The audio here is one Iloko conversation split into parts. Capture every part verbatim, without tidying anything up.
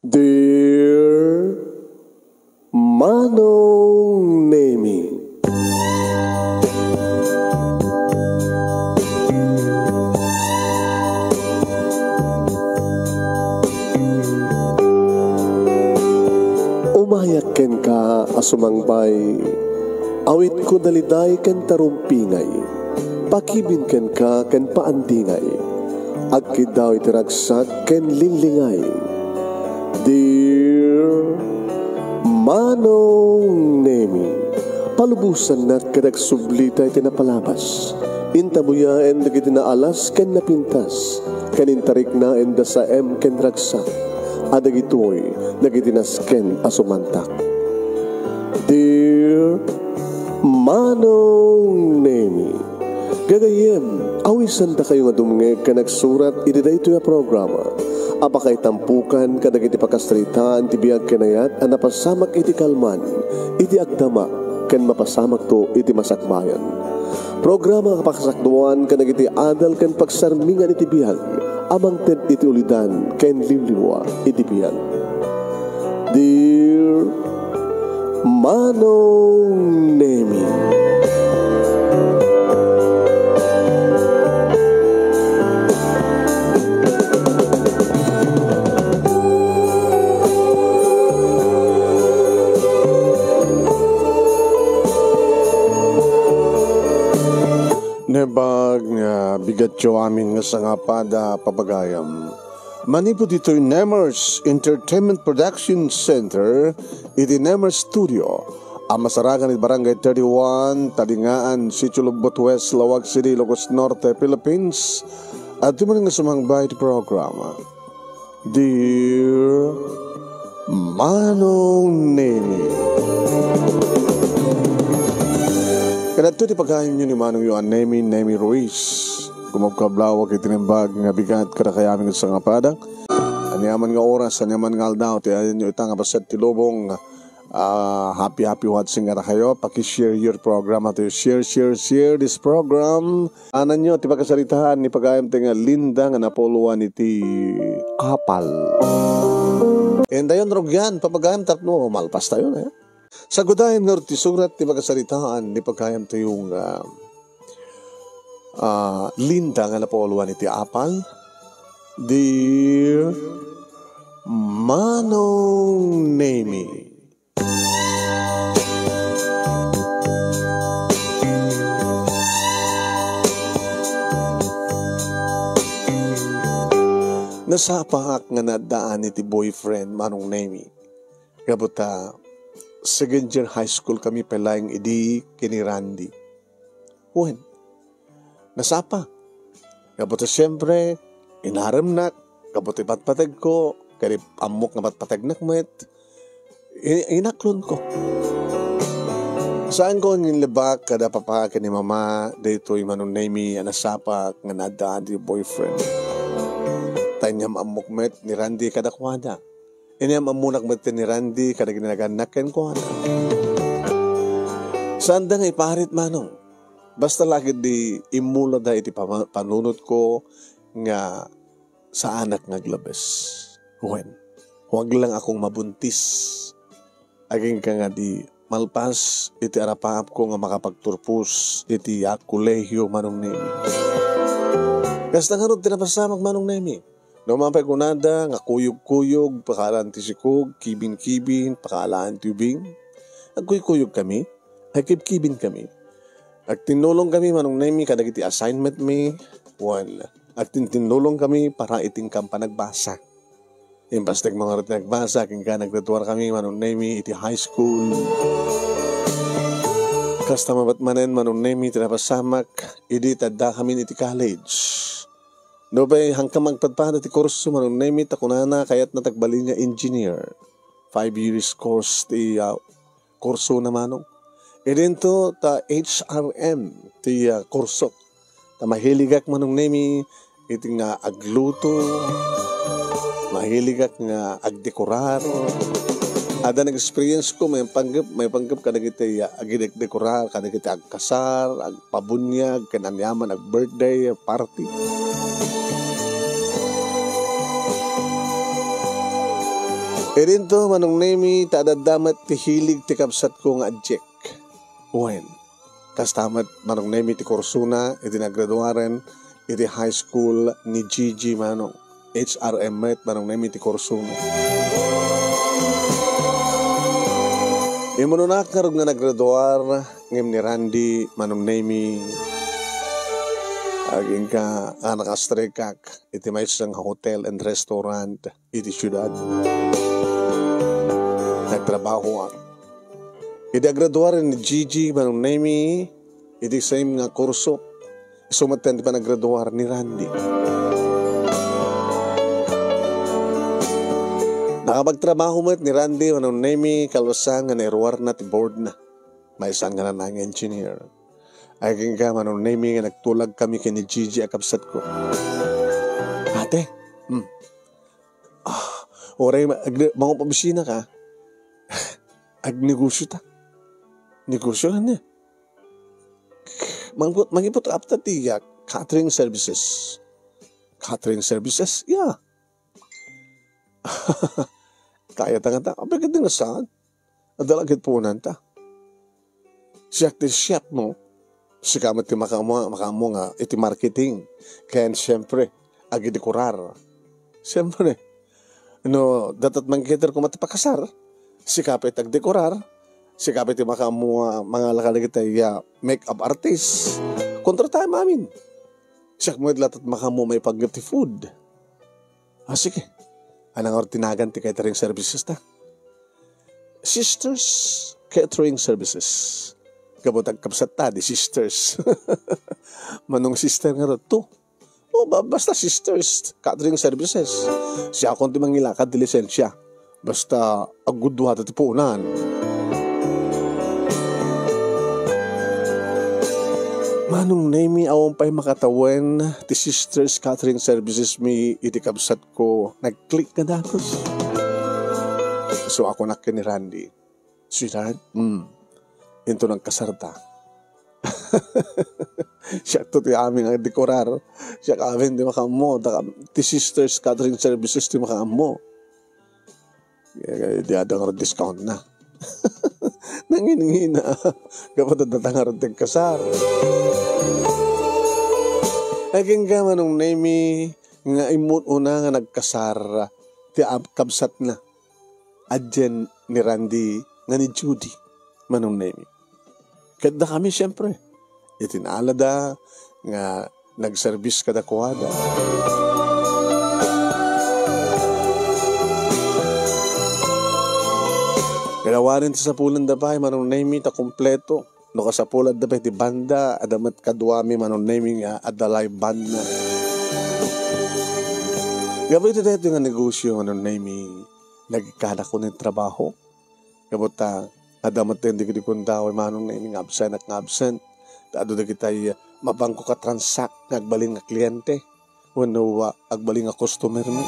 Dear Manong Nemi. Umayak kenka a sumangbay, awitko daliday ken tarumpingay, pakibin kenka ken paandingay, agkiddaw iti ragsak ken linglingay. Dear Manong Nemi, palubosannak ket agsublita iti napalabas. Intabuyaen dagiti naalas ken napintas, ken intariknaen da saem ken ragsak, a dagitoy dagiti nasken a sumantak. Dear Manong Nemi, gagayyem, awisandakayo nga dumngeg ken agsurat iti daytoy a programa a pakaitampukan kadagiti pakasaritaan ti biag ken ayat a napasamak iti kalman, iti agdama, ken mapasamakto iti masakbayan. Programa a pakasakduan kadagiti adal ken pagsarmingan iti biag a mangted iti ulidan ken liwliwa iti biag. Dear Manong Nemi. Naimbag nga bigatyo amin nga sangapada, papagayam. Manipud ditoy Nemers Entertainment Production Center iti Nemers Studio a masarakan iti Barangay thirty-one, Talingaan, Sitio Logbot West, Laoag City, Ilocos Norte, Philippines. Adtoy manen nga sumangbay iti programa. Dear Manong Nemi. Kadagitoy ti pagayamyo ni Manongyo a Nemi, Nemi Ruiz. Kumabkablawak iti naimbag nga bigat kadakayo amin nga sangapada. Aniaman nga oras, aniaman nga aldaw, ti ayanyo ita nga paset ti lubong. Ah, happy, happy watching kadakayo. Paki-share your program. Ato, share, share, share this program. Ananyo ti pakasaritaan ni pagayam ti nga Linda nga napuluan iti apal. Indayon rugian, papagayam tapno malpas tayo, eh. Sagudayen nga ti surat ti pakasaritaan ni pagayam tayo nga, ah, Linda nga napuluan iti apal. Dear Manong Nemi. Nasapaak nga naaddaan iti boyfriend, Manong Nemi. Gapu ta second year high school kami pay laeng idi ken ni Randy. Wen, nasapa. Gapu ta, siyempre, inaremnak, gapu ti patpategko, kadi ammok nga patpategnak met, i-, inaklonko. Saanko nga inlebak kada papa ken ni mama daytoy Manong Nemi a nasapaak nga naaddaan ti boyfriend. Ta inyam-ammok met ni Randy kadakuada. Inyam-ammonak met ni Randy kadagiti nagannak kenkuana. Saanda nga iparit, Manong. Basta la ketdi immulada iti pama-, panunotko nga saanak nga aglabes. Wen, huwag lang akong mabuntis. Agingga nga di malpas iti arapaapko nga makapagturpos iti, ah, kolehio, Manong Nemi. Kasta ngarud ti napasamak, Manong Nemi. No man pay kunada nga kuyog-kuyog, pakaalaan ti sikog, kibin-kibin, pakaalaan ti ubing. Agkuykuyog kami, agkibkibin kami. Agtinnulong kami, Manong Nemi, kadagiti assignment mi, wen, agtintinnulong kami para iti inkam panagbasa. Impastek mo ngarud ti nagbasa, agingga nagtutuar kami, Manong Nemi, iti high school. Kasta met manen, Manong Nemi, ti napasamak, idi ti adda kami iti college. Nupay, hankam agpadpada ti kurso, Manong Nemi, ta kunana, kayatna ti agbalin nga engineer. Five years course ti, ah, kursona, Manong. Idinto ta H R M ti, ah, kurso. Ta mahiligak, Manong Nemi, iti nga agluto, mahiligak nga agdekorar. Adda nga experience ko, maipanggep, maipanggep kadagiti, ah, agidek-, dekorar, kadagiti agkasar, agpabunyag, ken aniaman, ag-birthday party. Idinto, Manong Nemi, ta adda met ti hilig ti kabsatko nga Jack. Wen, kasta met, Manong Nemi, ti kursona idi nagraduaren iti high school ni Gigi, Manong. H R M met, Manong Nemi, ti kursona. Immunonak ngarud nga nagraduar, ngem ni Randy, Manong Nemi, agingga a nakastrikak iti maysa nga hotel and restaurant iti siudad. Nagtrabahoak. Idi agraduar ni Gigi, Manong Nemi, iti same nga kurso, isu met ti panagraduar ni Randy. Nakapagtrabaho met ni Randy, Manong Nemi, kalpasan nga nairuarna ti boardna. Maysa nga nanang engineer. Agingga, Manong Nemi, nga nagtulag kami ken ni Gigi a kabsatko. Ate, hmm. Ah, uray ma-, ag-, mangupobisina ka. Agnegosyo ta. Negosyo ania? Mangiput, mangiput apta ti, ah, catering services. Catering services? Yeah. Kayat ta ngata. Apay ket di nga saan? Adda la ket puonanta. Siak ti chef, no? Sika met ti makaammo, makaammo nga iti marketing. Ken, siyempre, agdekorar. Siyempre, no, dat't mangcater koma ti pakasar, sika pay ti agdekorar, sika pay ti makaammo nga mangala kadagiti, ah, makeup artist. Kontrataem amin. Siak met latta ti makaammo maipanggep ti food. Ah, sige. Ania ngarud ti nagan ti catering services ta? Sisters Catering Services. Gapu ta agkabsat ta, di sisters. Manong sister ngarud to. O, ba-, basta Sisters Catering Services. Siakon ti mangilakad ti lisensia. Basta agguduada ti puonan. Manong Nemi, awan pay makatawen ti Sisters Catering Services mi iti kabsatko. Nag-click nga dagus. So, ako nak ken ni Randy. Sweetheart, mm, into nagkasarta. Siak to ti amin nga dekorar. Siak amin ti makaammo. Ti Sisters Catering Services ti makaammo. Eh, di adda ngarud discount na. Nangingina. Gapu ta datang ngarud ti agkasar. Agingga, Manong Nemi, nga immun-una nga nagkasar ti ab-, kabsatna. Adien ni Randy nga ni Judy, Manong Nemi. Ket dakami, siempre, iti naalada nga nagserbis kadakuada. Kailangan ti sapulanda pay, Manong Nemi, ta kompleto. No kasapulanmi pay ti banda, adda met kaduami, Manong Nemi, nga adda live band na. Gapu iti daytoy nga negosyo, Manong Nemi, nagikkanakon ti trabaho. Gapu ta, adda met dagiti gundaway, Manong Nemi, nga absent, nga absent. Ta adu dagiti mabangko ka transak nga agbalin nga kliente. Wenno, ah, agbalin nga customer mi.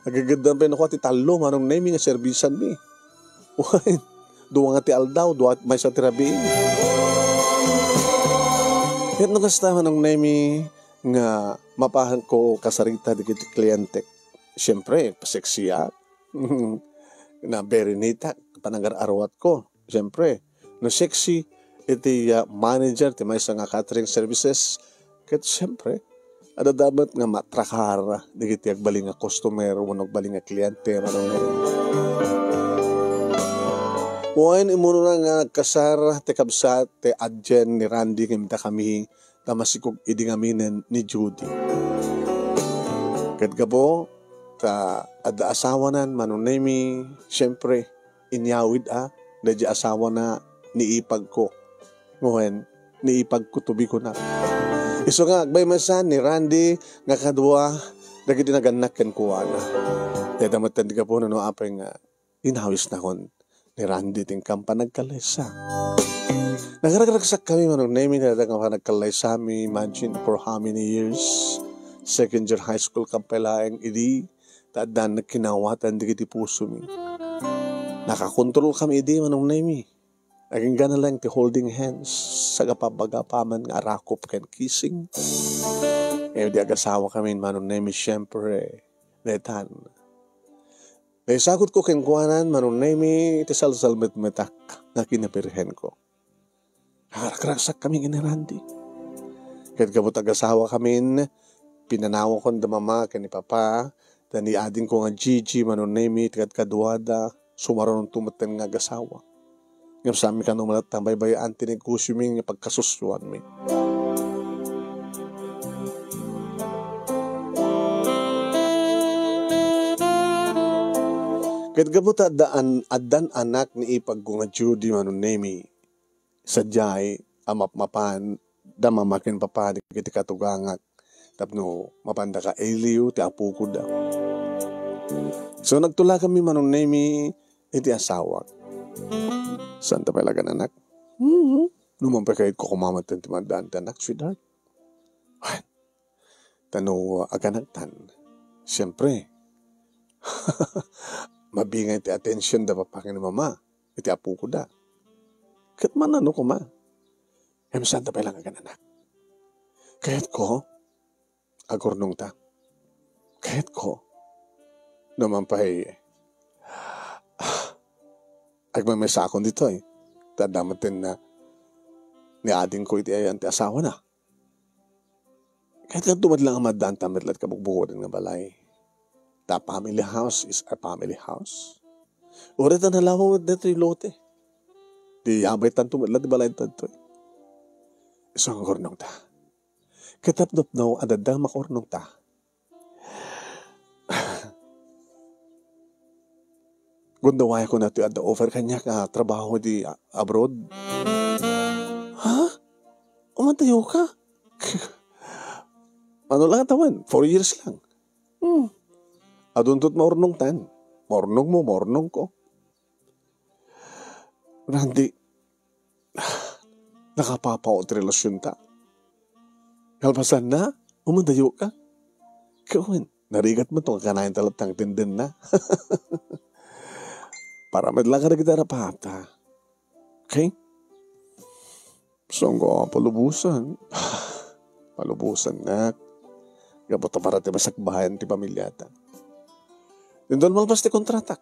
Aggaddam pay no kua ti tallo, Manong Nemi, nga serbisan mi. Wen, dua nga ti aldaw, dua, maysa ti rabii. Ket no kasta, Manong Nemi, nga mapahanko kasarita dagiti klientek. Siyempre, paseksiak. Na very neat-ak, panagar-aruatko. Siyempre, no sexy iti, ah, manager ti maysa nga catering services, ket siyempre, adda met nga matrakar dagiti agbalin nga customer wenno agbalin nga kliente, Manong Nemi. Wen, immunona nga nagkasar ti kabsat ti adien ni Randy ngem dakami ta masikog idi ngaminen ni Judy. Ket gapu ta adda asawanan, Manong Nemi, siyempre, inyawid a, daydi asawana ni ipagko. Wen, ni ipagko ti bikuna. Isu nga agbaymaysa ni Randy nga kadua dagiti nagannak kenkuana. Dayta met ti gapuna no apay nga inawisnakon ni Randy ti inkam panagkallaysa. Nagragragsakkami, Manong Nemi, dayta nga panagkallaysami, imagine for how many years? Second year high school kam pay laeng idi, ta addan nagkinawatan dagiti pusomi. Nakakontrolkami idi, Manong Nemi. Agingga na laeng ti holding hands, sagapa-bagapa man nga arakop ken kissing. Ngem idi agasawakami, Manong Nemi, siyempre, daytan, Naisagutko kenkuana, Manong Nemi, iti salsalmetmetak nga kinabirhenko. Naragragsakkami ken ni Randy. Ket gapu ta agasawakamin, pinanawakon da mama ken ni papa, ta ni adingko nga Gigi, Manong Nemi, iti kadkaduada, sumarunoto metten nga agasawak. Ngem saanmi kano met a baybay-an ti negosiomi nga pagkasusuanmi. Ket gapu ta adda an-, addan anak ni ipagko nga Judy, Manong Nemi, sadiay a mapmapan da mama ken papa dagiti katugangak tapno mapanda ka Elio ti apokoda. So, nagtulaganmi, Manong Nemi, iti asawak. Saanta pay la agananak? Hmm. No man pay kayatko koma metten ti maaddaan ti anak, sweetheart. Wen, ta no aganaktan, siempre, mabingay ti atensionna papa ken ni mama iti apokoda. Ket manano koma. Ngem saanta pay la agananak? Kayatko, agurnongta. Kayatko, no man pay, agmamaysaakon ditoy, ta adda metten ni adingko iti ayan ti asawana. Kayatko met la nga maaddaanta met la ti kabugbugodan nga balay. Ta family house is a family house. Uray ta nalawa met daytoy lote, di abaytanto met la ti balay daytoy. Isu nga agurnongta. Ket tapno adda makaurnongta, gundawayakon ti adda offer kaniak a trabaho di a-, abroad. Ha? Umadayoka? Ano lang tawen? Four years lang. Hmm. Adunto ti maurnongtan. Maurnongmo, maurnongko. Randy, nakapapao ti relasionta. Kalpasanna, umadayoka. Ket wen, narigat met no kanayon ta latta nga tindenna. Para met la kadagiti arapata. Okay? Sangga palubosan. Palubosannak. Gapu ta para ti masakbayan ti pamiliata. Inton malpas ti kontratak,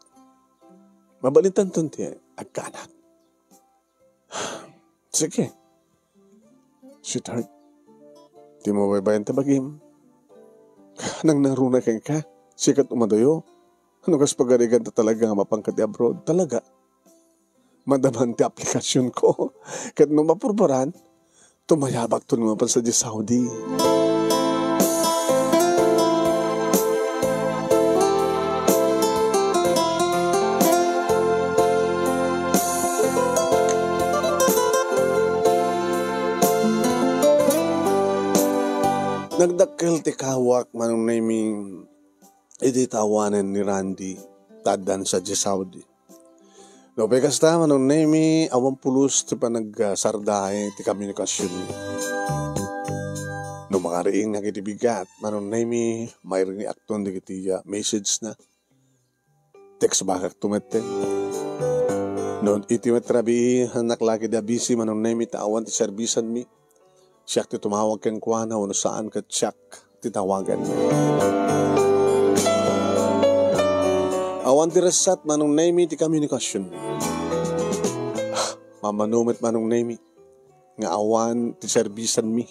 mabalintanton ti agkaanak. Sige. Sweetheart, ti mabaybayan ti bagim. Nangnangruna kenka, sika ti umadayo. Ano kas pagarigan ta talaga nga mapanka ti abroad? Talaga. Madaman ti aplikasionko. Ket no mapurbaran, tumayabakto nga mapan sadiay Saudi. Nagdakkel ti kawak, Manong Nemy, idi ta awanen ni Randy, ta addan sadiay Saudi. Nupay kasta, Manong Nemy, awan pulos ti panagsardaay ti komunikasionmi. No makariingak iti bigat, Manong Nemy, mairiniakton dagiti, ah, message na. Text backakto metten. No iti met rabii, annak lagi da busy, Manong Nemy, ta awan ti serbisanmi. Siak ti tumawag kenkuana wenno saan ket siak ti tawagan. Awan ti ressat, Manong Nemy, ti komunikasionmi. Mamano met, Manong Nemy, nga awan ti serbisanmi.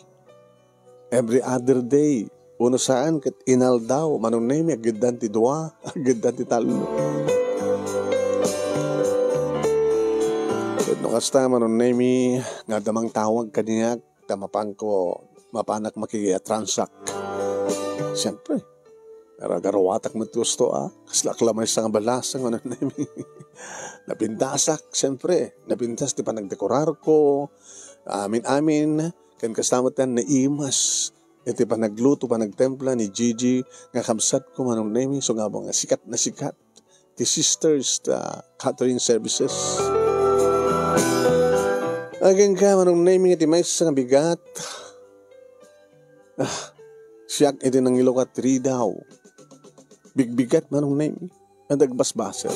Every other day, wenno saan ket inaldaw, Manong Nemy, aggiddan ti dua, aggiddan ti tallo. Ket no kasta, Manong Nemy, nga adda mangtawag kaniak, ta mapanko, mapanak makitransact. Siempre, garagaruatak met ti usto, a. Kaslak la maysa nga balasang, Manong Nemy. Napintasak, siempre. Napintas ti panagdekorarko. Amin-amin. Ken kasta met naimas iti panagluto, panagtempla ni Gigi nga kabsatko, Manong Nemy, sungabon nga sikat na sikat ti Sisters, ah, Catering Services. Agingga, Manong Nemy, nga ti maysa nga bigat. Ah, siak iti nangilukat ridaw. Bigbigat, Manong Nemy, nga dagbasbasel.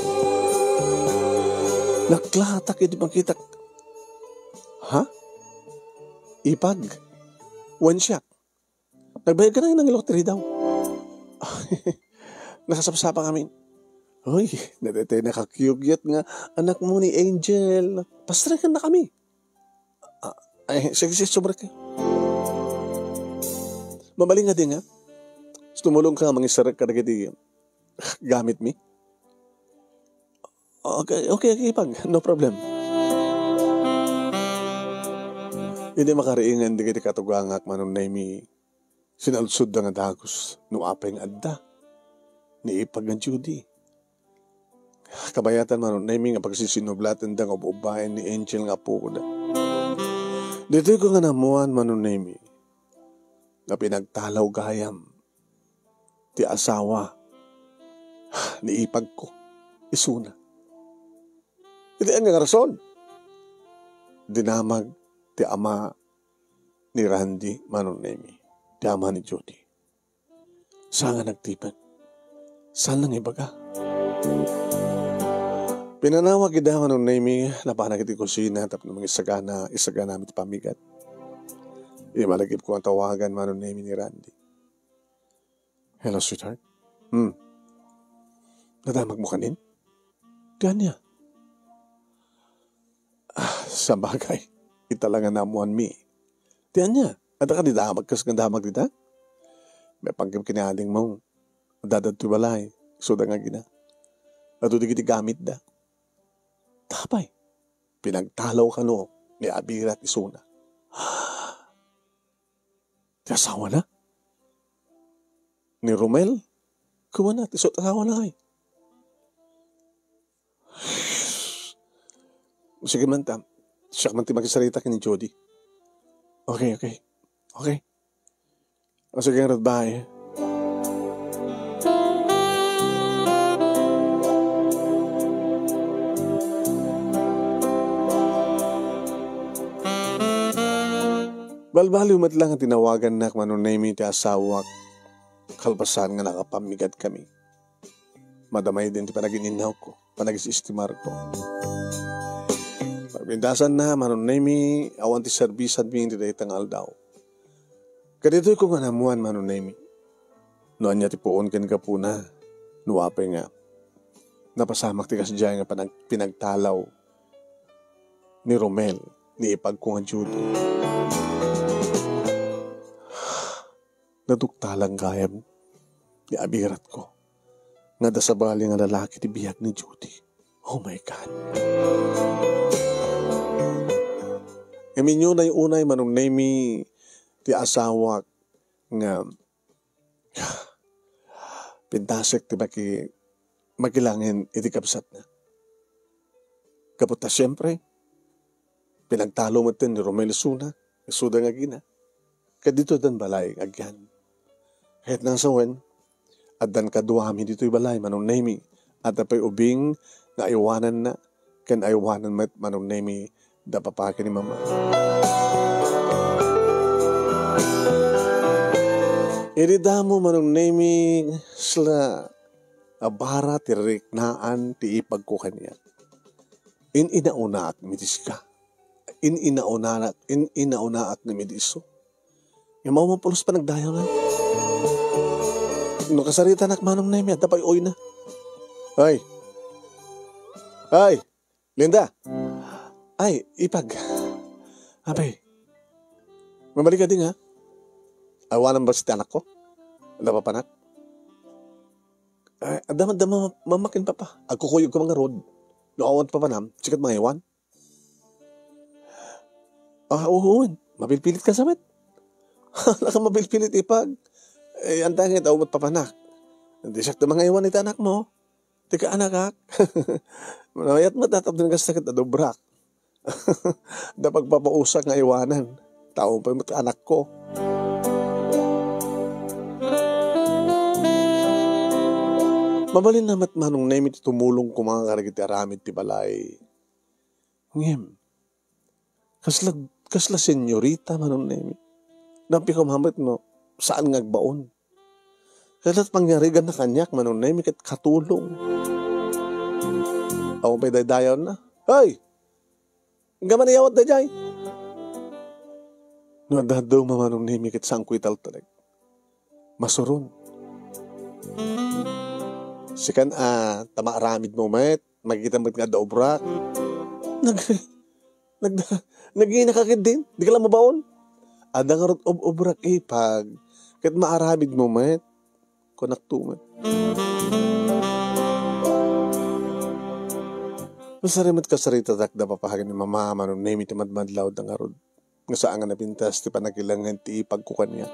Naklatak iti makitak. Ha? Ipag? Wen siak. Nagbayag ka na, nangilukat ridaw. Nakasapsapa kami. Hoy, natay-, natay nakakiugyat nga anakmo ni Angel. Pastreken na kami. Ah, ay, sige, sige, sumrek kayo. Mabalin nga di nga. Tumulong ka, mangisarek ka dagiti gamit mi. Okay, okay, okay, pag, no problem. Idi makariingan dagiti katugangak, Manong Nemy, sinalsodda nga dagus no apay nga adda ni ipag nga Judy. Kabayatan, Manong Nemy, nga pagsisinublatenda nga ub-ubbaen ni Angel nga apoda. Ditoy ko nga naammuan, Manong Nemy, nga pinagtalaw gayam ti asawa ni ipagko isuna. Iti ania nga rason? Dinamag ti ama ni Randy, Manong Nemy, ti ama ni Judy. Saan nga nagtipek? Saan nga ibaga? Pinanawag ida, Manong Nemy, napanak iti kusina tapno mangisagana, isaganami ti pammigat. Imalagipko nga tawagan, Manong Nemy, ni Randy. Hello, sweetheart. Hmm. Nadamagmo kanin? Ti ania? Ah, sabagay, ita la nga naammuanmi. Ti ania? Adda kadi damag kas nga damag dita? Maipanggep ken ni adingmo. Adda ditoy balay. Isuda nga agina. Adu dagiti gamitda. Apay, pinagtalaw kano ni Abirat isuna. Ti asawana? Ni Romel? Kumana, ti isu ti asawana, ay. Sige man ta. Siak man ti makisarita ken ni Judy. Okay, okay. Okay. O sige, ngarud, bye. Balbaliw met la nga tinawagannak, Manong Nemy, ti asawak, kalpasan nga nakapammigatkami. Madama idi ti panagin-innawko, panagis-estimarko. Pagpintasanna, Manong Nemy, awan ti serbisanmi iti dayta nga aldaw. Kaditoy ko nga naammuan, Manong Nemy, no ania ti puon ken gapuna, no apay nga napasamak ti kasdiay nga panag-, pinagtalaw ni Romel, ni ipagko nga Judy. Naduktalan gayam ni abiratko nga adda sabali nga lalaki ti biag ni Judy. Oh my God. Ngem inunay-unay, Manong Nemy, ti asawak nga pintasek ti maki-, makilangen iti kabsatna. Gapu ta, siempre, pinagtalo metten ni Romel isuna, isuda nga agina. Ket ditoy addan balay nga agyan. Ket nang sawen, addan kaduami ditoy balay, Manong Nemy, adda pay ubing nga aywananna, ken aywanan met, Manong Nemy, da papa ken ni mama. Idi damo, Manong Nemy, sla a bara ti riknaan ti ipagko kaniak. In-inaunaak met sika. In-inaunaak, in-inaunaak met isu. Ngem awan pulos panagdayaw na. No kasaritanak, Manong Nemy, adda pay uyna. Ay. Ay, Linda. Ay, ipag. Apay. Mabalik ka din, ha? Awanan ba ti anakko? Adda papanak? Ay, adda, adda ma-, mama ken papa. Agkukuyogko man ngarud. No awan papanam, sikat mangaywan. Ah, oo, wen. Mapilpilit ka sa met. Naka mapilpilit ipag. Eh, anta nga itaw met papanak. Di siak ti mangaywan iti anakmo. Ti kaanakak. Manayat met, tatap din ka sakit, adubrak. Da pagpapausak nga iwanan. Tao pa met anakko. Mabalin na met, Manong Nemy, ti tumulong koma kadagiti aramid ti balay. Ngem, kasla, kasla senyorita, Manong Nemy. Napikom met no saan nga agbaon. Kasla pangyariganna kaniak, Manong Nemy, ket katulong. Awan pay daydayaw na. Hoy! Inka man iyawat daydiay. No adda-adda, Manong Nemy, ket saanko italtalek. Masuron. Sikan a, ta maaramidmo met, makikita met nga adda ubrak. Nag-, nag-, nagina ka ketdin, di ka la mabaon. Adda ngarud ub-ubrak, ipag, ket maaramidmo met. Kunakto met. Masari met kasaritatak da papa ken ni mama, Manong Nemi, ti madmadlaw da ngarud. Nga saan nga napintas ti panakilangen ti ipagko kaniak.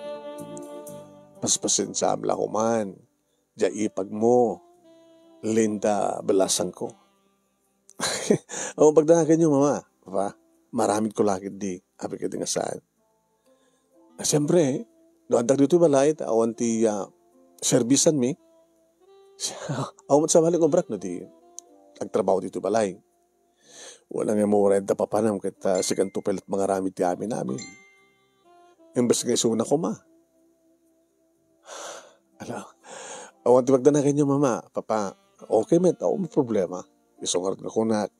Paspasensiam la koman, diay ipagmo, Linda Belasangko. O, pagdanaganyo, mama, papa, maaramidko la ketdi, apay ketdi nga saan. Ah, siyempre, no addak ditoy balay, ta awan ti, ah, serbisanmi, awan met sabali nga ubrak no di agtrabaho ditoy balay. Wala nga mura da papanam ket, ah, sikanto pay la't mangaramid ti amin-amin. Imbes nga isuna koma. Ala, awan ti pagdanaganyo, mama, papa. Okay met, awan problema. Isu ngarud nga kunak,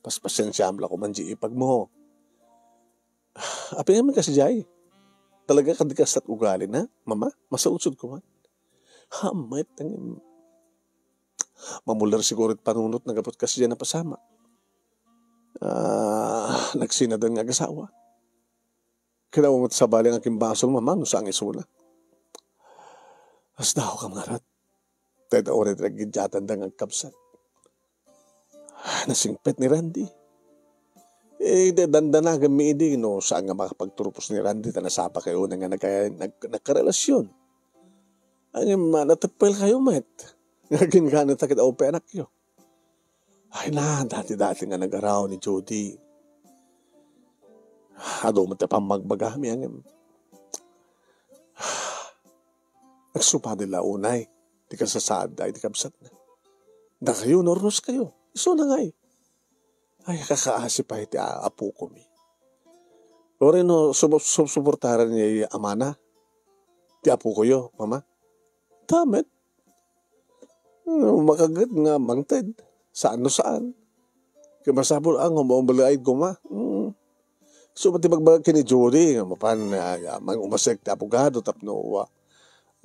paspasensiam la koman diay ipagmo. Apay nga kasta diay? Talaga kadi kasta ti ugalina, mama? Masautsod koman. Ha, met, ang mamuler siguro ti panunotna gapu ta kasta diay napasamak. Ah, nagsinadan nga agasawa. Kailangan mo sabali nga kimbasol, mama, no saan nga isuna. Asdawkam ngarud. Dayta uray ti naggidiatanda nga agkabsat. Nasingpet ni Randy. Eh, da-, dandanaganmi idi no saan nga makapagturpos ni Randy ta nasapakayo nga nagka-, nag-, nagkarelasyon. Ngem, ah, nateppelkayo met. Nga ginganata ket awan pay anakyo. Ay na, dati-dati nga nagaraw ni Judy. Adu met ti pammagbagami, ngem. Nagsupadi la unay ti kasasaadda iti kabsatna. Dakayo, naurnoskayo. Isuna ngay. Ay, kakaasi pay ti a-, apokomi. Uray no, subo-, susuportaran ni amana ti apokoyo, mama. Damet. Hmm, makaget nga mangted. Saan no saan. Kaya masapul ang umabalaid koma. Hmm. So, pati magbaga kini Judy, nga mapan, ah, ya, mang umasek ti abogado tapno, ah,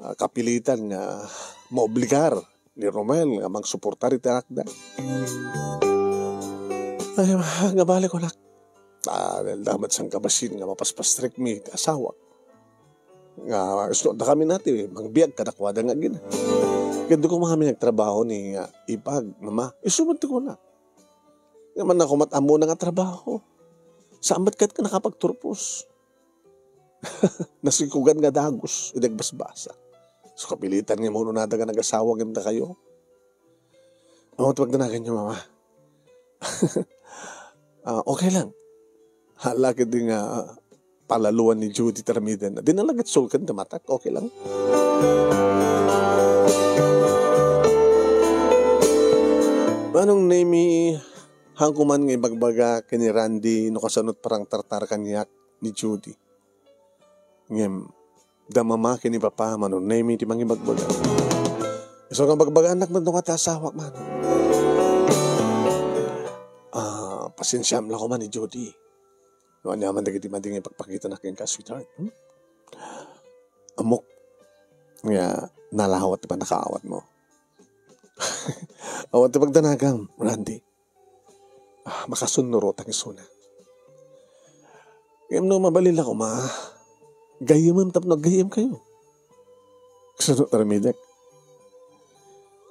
ah, kapilitan nga maobligar ni Romel nga mangsuportar iti anakda. Ay, nga balik ko, nak. Ah, dahil damat sang kabasin nga mapaspastrek mi ti asawak. Nga, isto, da kami nati, mangbiag kadakuada nga agina. Kaya doon ko mga kami nagtrabaho ni, ah, Ipag, mama. Isu man ti kuna. Nga man ako mat-, ammona nga trabaho. Saan met ket ka nakapagturpos? Nasikugan nga dagus, idi agbasbasa. So, kapilitan nga immunonada nga nagasawa ngem dakayo. Awan ti pagdanaganyo, mama. Ah, okay lang. Hala, ketdi nga, ah, palaluan ni Judy ti aramiden. Di na laget sulken ti matak. Okay lang. Manong Nemi, hanko man nga ibagbaga ken ni Randy no kasano ti parang tartar kaniak ni Judy. Ngem, da mama ken ni papa, Manong Nemi ti mangibagbaga. Isu nga bagbaganak met no kata asawak man. Ah, pasensiam la koman ni Judy. No ania man dagiti madi nga ipagpakitanak kenka, sweetheart, hmm? Ammok nga nalawat ti pannakaawatmo. Awan ti pagdanagam, Randy. Ah, makasunnurotak isuna. Ngem no mabalin la koma, gayyemem tapno aggayyemkayo. Kasano ti aramidek?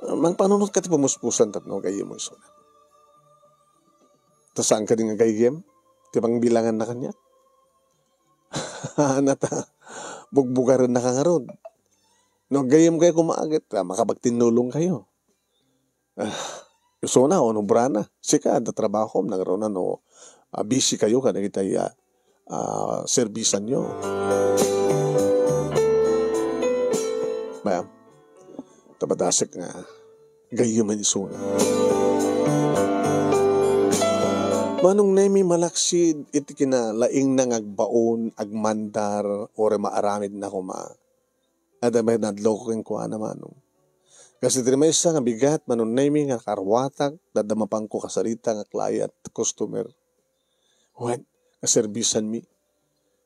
Ah, mangpanunotka ti pamuspusan tapno agayyemmo isuna. Ta saan kadi nga gayyem ti pangbilanganna kaniak? Nata, bugbugarennaka ngarud. No aggayyemkayo koma ket, ah, makapagtinnulongkayo. Ah, isuna, o no brana. Sika, adda trabahom, nangruna no, ah, busy kayo kadagiti, ah, ah, serbisanyo. Ma'am, tabadasek nga gayyemen isuna. Manong Nemi, malaksid iti kinalaingna nga agbaon, agmandar, o remaaramidna koma. Adda met nadloko kenkuana, Manong. Kas iti maysa nga bigat, Manong Nemi, nga karuatak, dadda mapanko kasarita nga client, customer. Wen, kaserbisanmi.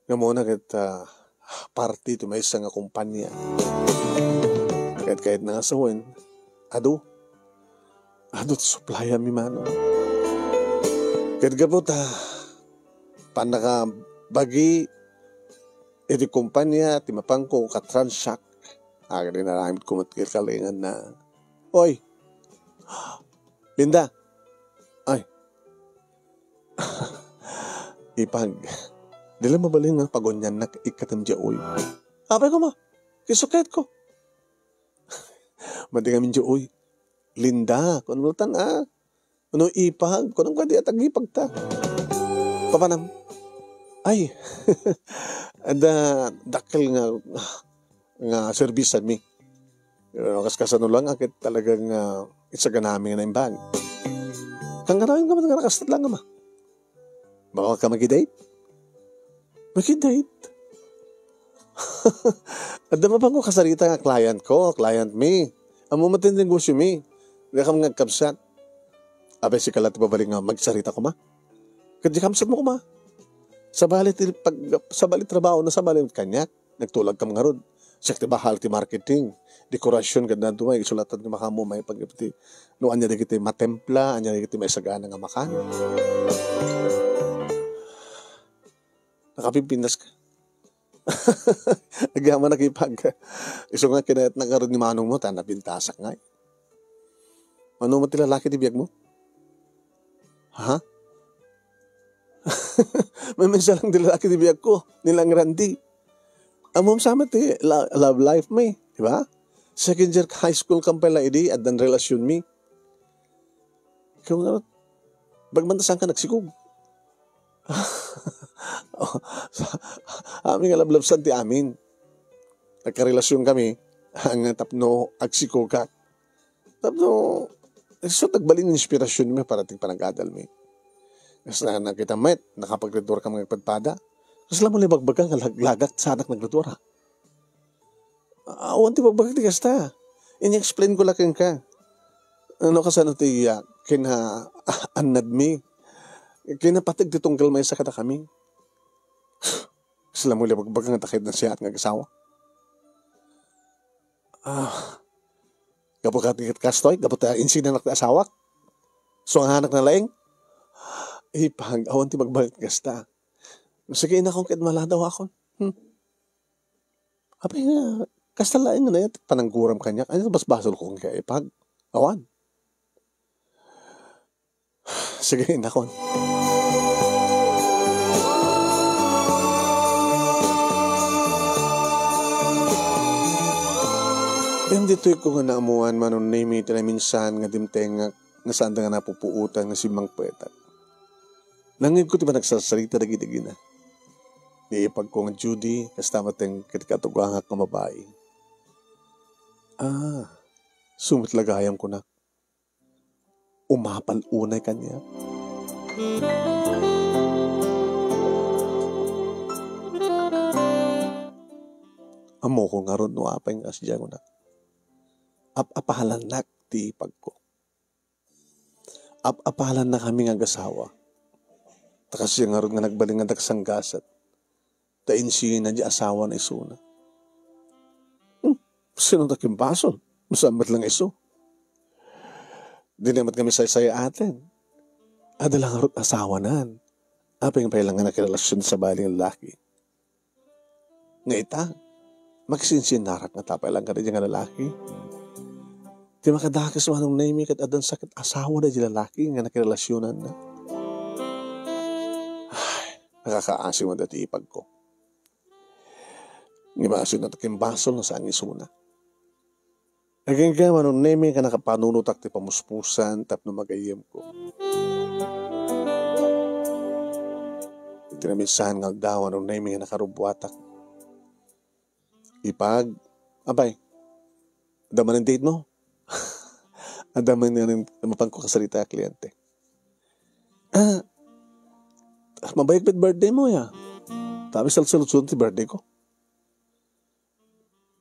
Nga muna ket, ah, parte ti maysa nga kumpanya. Ket kayatna nga sawen, adu, Adu ti supply-anmi, Manong. Ket gapu ta pannakabagi iti kumpanya ti mapangko ka Transhack, agar inaramidko met kalkalinganna. Oy! Linda! Ay! Ipag, di la mabalin nga paguniannak ikkatem diay, oy. Apay koma? Kisuketko. Madi ngamin diay, oy. Linda, kunam tan, ah. Ano, ipag? Kunam kadi a tagipagta. Papanam? Ay. Adda dakkel nga, nga serbisanmi. Pero kas kasano lang, a ket talagang, ah, isaganami nga naimbag. Kangkanayon ka man nga nakastat lang, ama. Baka ka makidate? Makidate? Adda mapangko kasarita nga client ko, client mi. Ammo met ti negosyo mi. Dikam nga agkabsat. Apay, sika la ti mabalin nga magsarita koma. Ket di kabsatmo koma. Sabali ti pag-, sabali trabaho na, sabali met kaniak. Nagtulagkam ngarud. Siak ti bahal ti marketing, dekorasyon, ket danto may isulatan ti makaammo, may pag-, ti, no ania dagiti matempla, ania dagiti maisagana nga makan. Nakapimpintas ka. Agyamanak, ipag. Isu nga kinayatnak ngarud ni manongmo, ta napintasak ngay. Mano met ti lalaki ti biagmo? Ha? Maminsan lang ti lalaki ti biagko, ni Lang Randy. Ammom sa met ti la-, love life mi, di ba? Second year high school kam pay la idi, addan relasyonmi. Ikaw nga, bagman ta saan ka nagsikog? Amin nga lablabsan ti amin. Nagkarelasyongkami, nga tapno agsikogak. Tapno, isu ti agbalin inspirasyonmi para ti panagadalmi. Kasla nakita met, nakapagradua kam nga agpadpada. Kasla mo la ibagbaga nga laglagak saanak nagradua. Awan ti bagbagak ti kasta. Ini-explain ko la kenka. Ano kasano ti, ah, kina-, annadmi. Kinapateg ti tunggal maysa kadakami. Kasla mo la ibagbaga nga ta ket nasiaat nga agasawa. Ah, gapu ket kastoy, gapu ta insinanak ti asawak. Suanganak na laeng. Ipag, awan ti bagbagak kasta. Sige, inakon ket maladawakon. Hmm. Apay nga, kasta laeng nga nayat panangguram kaniak. Ania ti basbasolko kenka, ipag? Awan. Sige, inakon. Ngem ditoy ko nga naammuan, Manong Nemy, ti naminsan nga dimtengak nga saanda nga napupuotan nga simmangpetak. Nangngegko ti panagsarsarita dagidagina. Ni ipagko nga Judy, kasta met ken ti katugangak nga babai. Ah, isu met la gayam, kunak. Umapal unay kaniak. Ammokon ngarud no apay nga kasdiay, kunak. Ap-apalannak ti ipagko. Ap-apalannakami nga agasawa. Ta kasdiay ngarud nga nagbalin nga dagsanggasat. Ta insina diay asawana isuna. Hmm, sino ta kimbasol? Saan met la nga isu? Dina met kami saysayaaten. Adda la ngarud asawanan. Apay pay la nga nakirelasyon sabali nga lalaki. Nga ita, makisinsinnarak nga ta pay la nga diay nga lalaki. Ti makadakes, Manong Nemy, ket addan sa ket asawa diay lalaki nga nakirelasyonanna. Ay, nakakaasi met dayta ipagko. Ngem isu ti kimbasol no saan nga isuna. Agingga, Manong Nemy, nga nakapanunotak ti pamuspusan tapno magayyemko. Iti naminsan nga aldaw, Manong Nemy, nga nakarubbuatak. Ipag, apay, adda manen date mo? Adda manen mapangko kasarita a kliyente? Ah, mabayag met birthday mo, ya. Tapos salsaludsod ti birthday ko.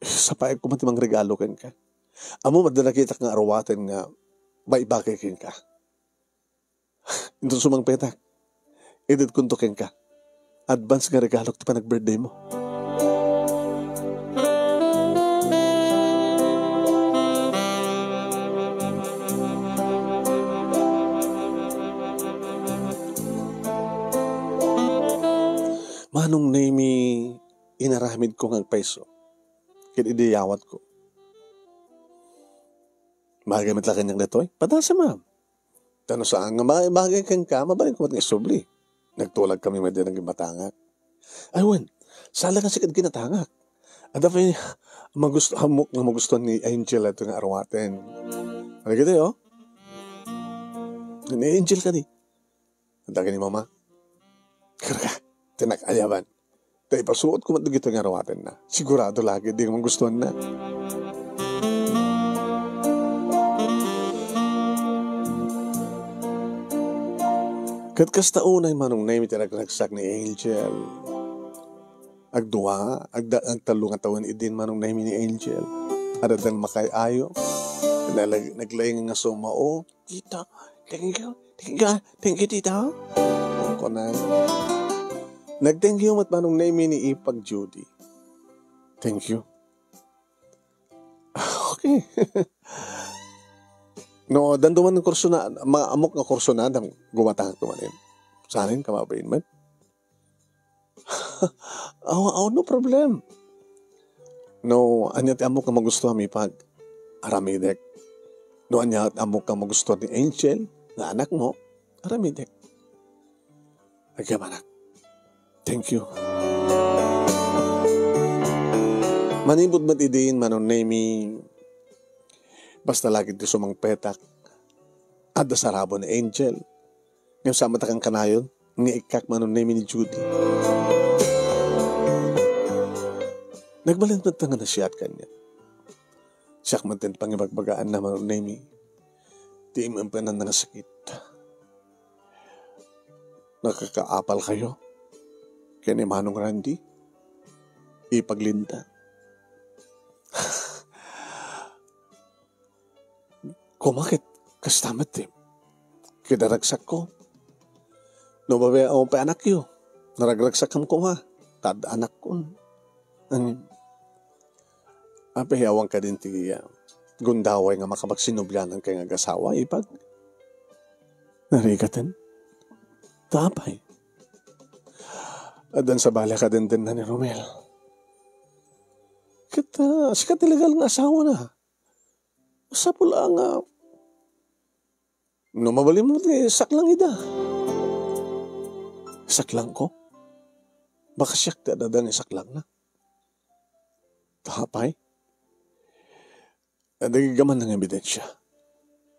Sapay koma ti mangregalo kenka. Ammom, adda nakitak nga aruaten nga baybagay kenka. Inton sumangpetak, itedkonto kenka. Advance nga regalok ti panag-birthday mo. Manong Nemi, inaramidko nga agpayso ket idi yawatko. Bagay met la kaniak daytoy? Padasem, ma'am. Ta no saan nga ma-, bagay kenka, mabalinko met nga isubli. Nagtulagkami met dagiti matangak. Ay, wen, saan la nga sika ti kinatangak. Adda pay magusto-, ammok nga magustuhan ni Angel daytoy nga aruaten. Ano gitoy, oh? Ni Angel kadi. Adda ken ni Mama. Karga, ti nakayaban. Ta ipasuotko met dagitoy nga aruatenna. Sigurado la ket di magustuhanna. Ket kasta unay, Manong Nemi, ti ragragsak ni Angel. Agdua, agda-, agtallo nga tawen idin, Manong Nemi, ni Angel. Adda dagiti makay-ayo. Nag-, naglaing nga sumao. "Tita, thank you. Thank you, thank you, tita." Kunan. Nag-thank you met, Manong Nemi, ni Ipag Judy. Thank you. Okay. No, danduman kurso na, ma-, ammok nga kurso na, dam-, gumatangak tumanin. Sanin ka mabain met? Aw, aw, no problem. No, ania ti ammok nga magustuhan, Ipag, aramidek. No, ania ti ammok nga magustuhan ni Angel, nga anakmo, aramidek. Agyamanak. Thank you. Manipud met idin, Manong Nemi, basta la ket ti sumangpetak, adda sarabo ni Angel. Ngem saan met a kankanayon nga ikkak, Manong Nemi, ni Judy. Nagbalin met nga nasiat kaniak. Siak met ti pangibagbagaanna, Manong Nemi, ti im-, impenan nga sakit. Nakakaapal kayo ken ni Manong Randy, Ipag Linda. Koma ket kasta met ti, ket naragsakko. No, babaen pay anakyo, naragragsakam koma, ta adda anakkon. Ngem, apay, awan kadin ti, ah, gundaway nga makapagsinublianan kay nga agasawa, Ipag? Narigaten? Ta apay? Addan sabali a kadendenna ni Romel. Ket, ah, sika ti legal nga asawana. Masapul a nga, no mabalinmo ti saklang ida. Saklangko? Baka siak ti adda nga isaklangna. Ta apay? Adda giggaman nga ebidensia.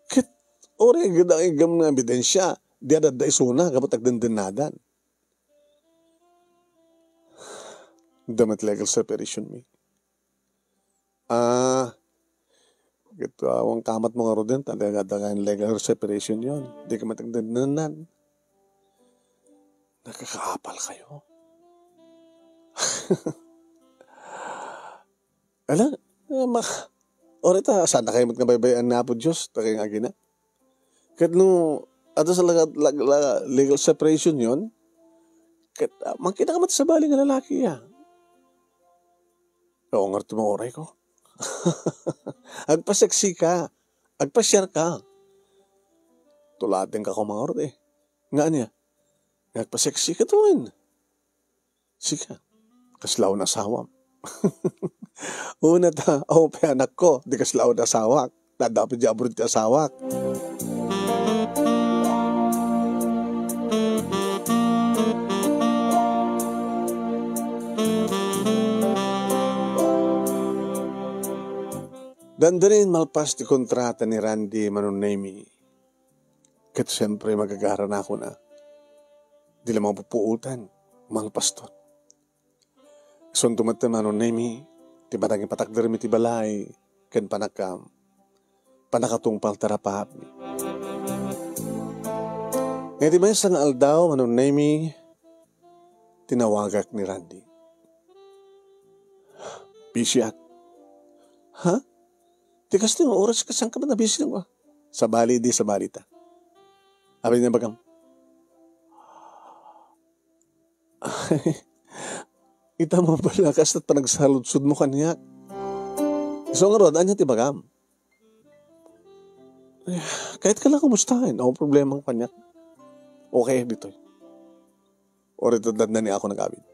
Ket uray adda giggaman nga ebidensia, di adda isuna gapu ta agdendennadan. Adda met legal separation mi. Ah, ket, ah, awan kamatmo ngaruden, ta adda, adda nga legal separation yon. Di ka met agdendennan. Nakakaapal kayo. Ala, ah, ma-, orita, saan na kayo met nga baybay-an ni Apo Diyos, ta kayo nga agina? Ket no, adda sa laga-, lag-, la-, legal separation yon, ket, ah, mangkita ka met sabali nga lalaki, ah. Oo, ngarud ti mauray ko. Agpa-sexy ka. Agpa-share ka. Tuladen ka ko mangarud eh. Nga ania? Nga agpa-sexy ka tuwan. Sika. Kasla un asawam. Una ta, aw pay anakko, di kasla un asawak. Naddapi di abroad ti asawak. Dandanin malpas ti kontrata ni Randy, Manong Nemi. Ket siempre, magagaranakon a. Di la mapupuotan, Mang Pastor. Isunto met, Manong Nemi, ti panangipatakdermi ti balay ken panaka-, pannakatungpal ti rapaapmi. Nga iti maysa nga aldaw, Manong Nemi, tinawagak ni Randy. Busy ak. Ha? Ti kastoy nga oras, ket saan ka met a busy nga? Sabali di, sabali ta. Apay ti ibagam? Ita mo pala, kasta panagsaludsodmo kaniak. Isu ngarud, ania ti ibagam? Eh, kahit ka lang kumustahin, no problema kaniak. Okay, ditoy. Orita dandanin ako nag-awid.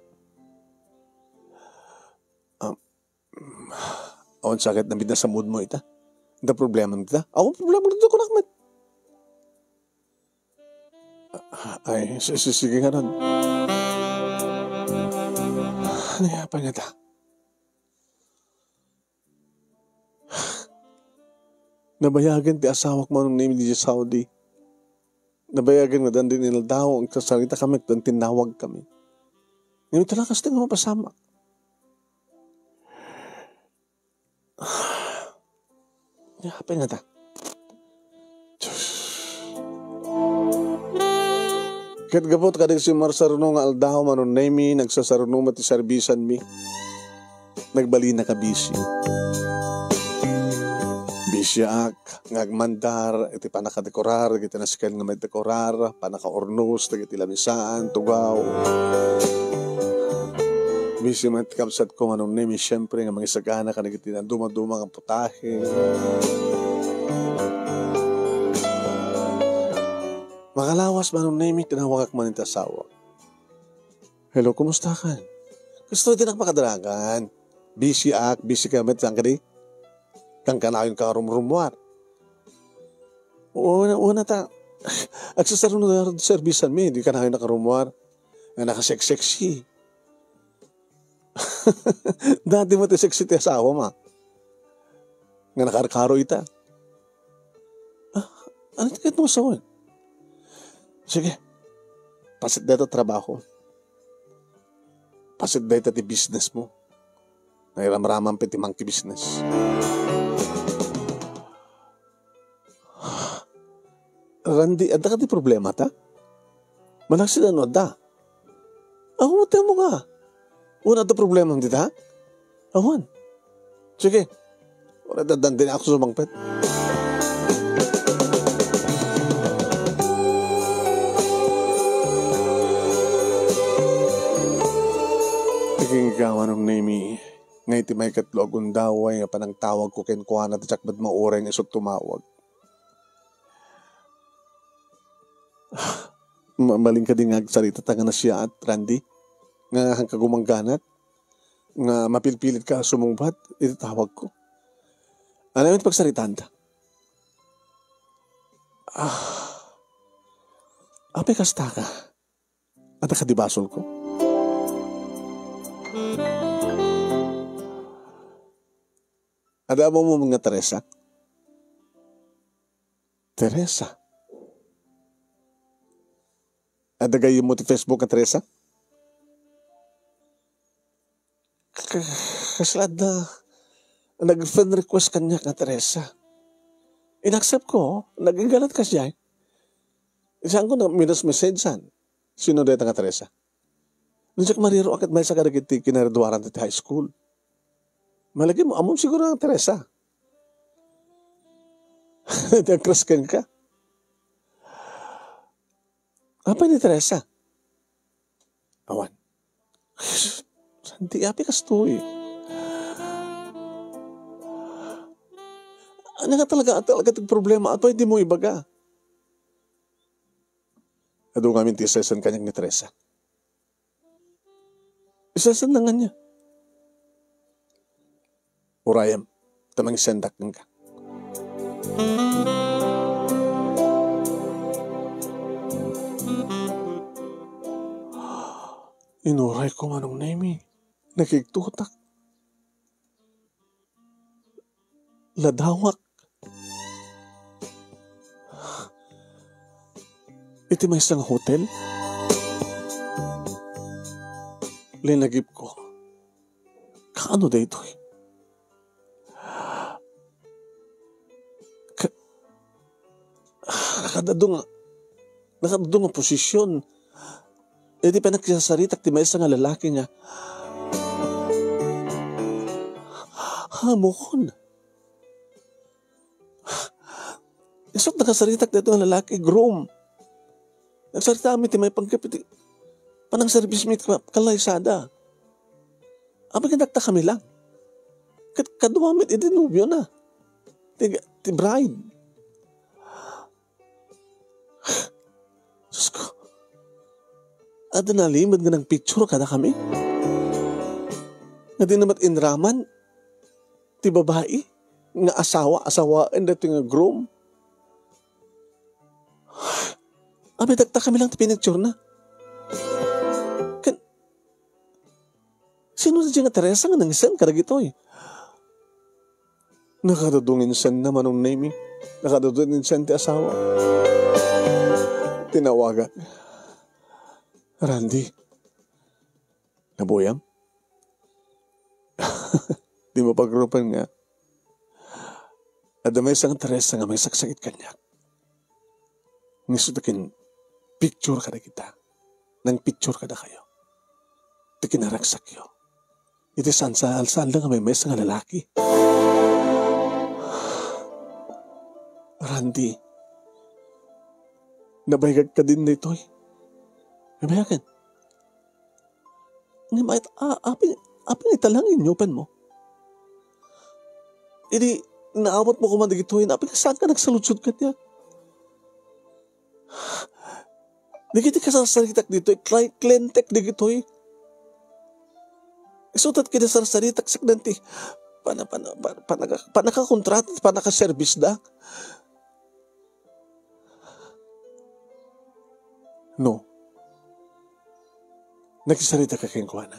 Awan sakit na bidna sa mood mo ita. Ita problema mo ita. Awan problema dito, kunak met. Ay, si-, si-, sige nga nun. Ano nga pa nga ta? Nabayagen ti asawak Manong Nemi idiay Saudi. Nabayagen nga dan din inaldaw, agsasarita kami, dan tinawag kami. Ngayon talaga, kasta nga mapasamak. Apay nga ta? Ket gapu ta kadi si marsaruno nga aldaw, Manong Nemi, nagsasaruno met ti serbisanmi. Nagbalin a ka busy. Busy ak nga agmandar iti pannakadekorar, iti nasken nga maidekorar, pannakaurnos dagiti lamisaan, tugaw. Busy met ti kabsatko, Manong Nemi, siempre, nga mangisagana kadagiti nadumaduma nga putahe. Makalawas, Manong Nemi, tinawagak man iti asawa. Hello, kumusta ka? Kastoy ti nakpakadaragan. Busy ak, busy ka met, saan kadi? Kankanayon ka rumrumuar. Una, una ta, agsasaruno nga serbisanmi, di kanayon nakarumuar. Nga nakaseksexy. Dati mo ti sexy ti asawa ma. Nga nakarkaro ita. Ah, ano ti ket mo sawen? Sige. Pasit dayta trabaho. Pasit dayta ti business mo. Nairamraman pay ti monkey business. Randy, adda ka ti problema ta? Manaksid ano adda? Ako mo nga. Wala adda problema dita? Awan. Sige. Wala daddan din ako sumangpet. Naging ikaw, Manong Nemi, nga iti maikatlo a gundaway nga panangtawag ko kenkuana ti sakbay mauray nga isut tumawag. Ma-, malin kadi nga agsarita ta nga nasiaat, Randy? Nga haanka gumangganat? Nga mapilpilit ka a sumungbat iti tawag ko? Ano met pagsaritaan ta? Ah, apay kasta ka? Adda kadi basol ko? Adda mo nga Teresa? Teresa? Adda gayyem mo ti Facebook nga Teresa? K-, kasla adda nag-friend request kaniak nga Teresa. In-accept ko, naginggalat ka siya. Saan ko na minus message san? Sino dayta nga Teresa? Nung siya mariro, akat may sa kadagiti kinaraduaran ti high school. Malagim mo, amom siguro nga Teresa. Di agkrasken ka. Apay ni Teresa? Awan. Santi, apay kastoy? Ano nga talaga, talaga ti problema? Apay di mo ibaga? Adu ngamin ti isesen kaniak ni Teresa. Isesen na nga niya. Urayem, ta mangisendak kenka. Inuray ko, Manong Nemi. Nakigtutak. Ladawak. Iti maysa nga hotel. Linagipko. Kaano daytoy? Ka-, nakadado nga, nakadado nga posisyon. Iti panagsasaritak ti maysa nga lalaki nga, hamokon. Isut nakasaritak daytoy nga lalaki, groom. Nagsarita kami ti maipanggep iti panangserbismi iti ka-, kalaysada. Apay ket dakta kami lang. Ket kadua met iti nobio na. Ti, ti bride. Sus ko. Adda nalimed nga nagpicture kadakami. Nga di na met inraman. ti babai nga asawa, asawaen daytoy nga groom. Abi, dakdakami lang ti pinicturena. Ken, sino daydiay nga Teresa nga nangisan kadagitoy? Nakadudungin sen na, Manong Nemi. Nakadudungin sen ti asawa. Tinawagak. Randy, nabuyam? Di mapagrupan nga adda maysa nga Teresa nga mangsaksakit kaniak. Nga isu ta kin picture kadagita. Nang picture kadakayo. Ti kinaragsakyo. Iti saan sa alsanda nga may maysa nga lalaki. Randy, nabaygag ka din ditoy. Nabayagan. Ngem ay, a-, apin, apin ita lang inyupan mo? Idi naawat mo koma dagitoy, apin nga saan ka nagsaludsod kaniak? Dagiti kasarsaritak ditoy, kli-, klientek dagitoy. Isu ta kinasarsaritak sakdan ti pana-, pana-, pana-, panaka-, panakakontrata, panakaservisda. No. Nakisaritaka kenkuana.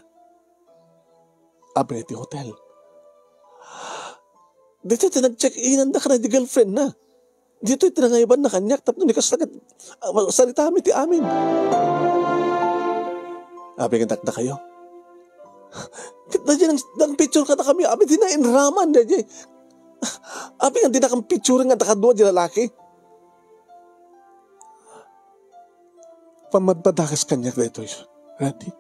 Apin iti hotel. Ditoy ti nag-check-inanda kadagiti girlfriendna. Ditoy ti nangaybanna kaniak tapno ni kasta ket, ah, saritami ti amin. Apin nga dakdakayo? Ket daydiay nang, nang picture kadakami, apin ti nainraman daydiay. Apin nga dinakam picture nga dakadua ti lalaki? Pammadpadakas kaniak daytoy, Randy.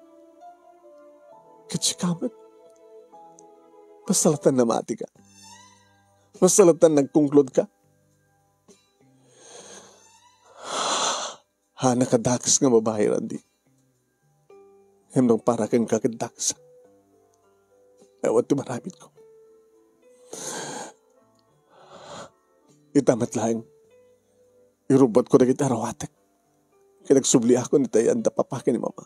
Ket sika met, basta latta namatika. Basta latta nagkonklude ka. Haan a kadakes nga babai, Randy. Ngem no para kenka ket dakes. Awan ti maramidko. Ita met laeng, irubbuatko dagiti arawatek. Ket agsubliakon iti ayan da papa ken ni mama.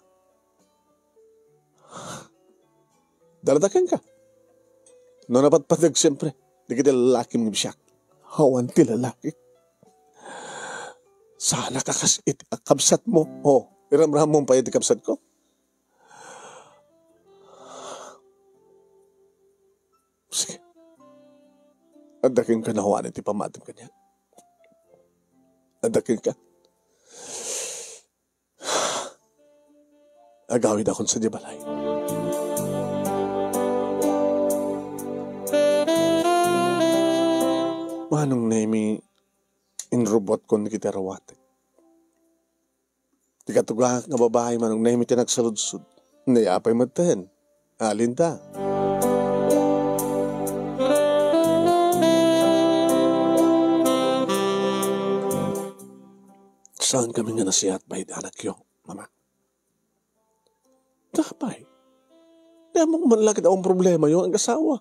Daladakenka. No napatpateg, siempre, dagiti lalakim nga siak. Awan ti lalaki. Saanak a kas iti a kabsatmo. O, iramramom pay iti kabsatko? Sige. Adda kenka no awan ti pammatim kaniak. Adda kenka. Agawidakon sadiay balay. Manong Nemi, inrubbuatkon dagiti arawatek. Ti katugak nga babai, Manong Nemi, ti nagsaludsod. Ni apay metten. Alinda? Saankami nga nasiat pay iti anakyo, Mama. Apay? Ni ammok man la ket awan problemayo nga ag-asawa.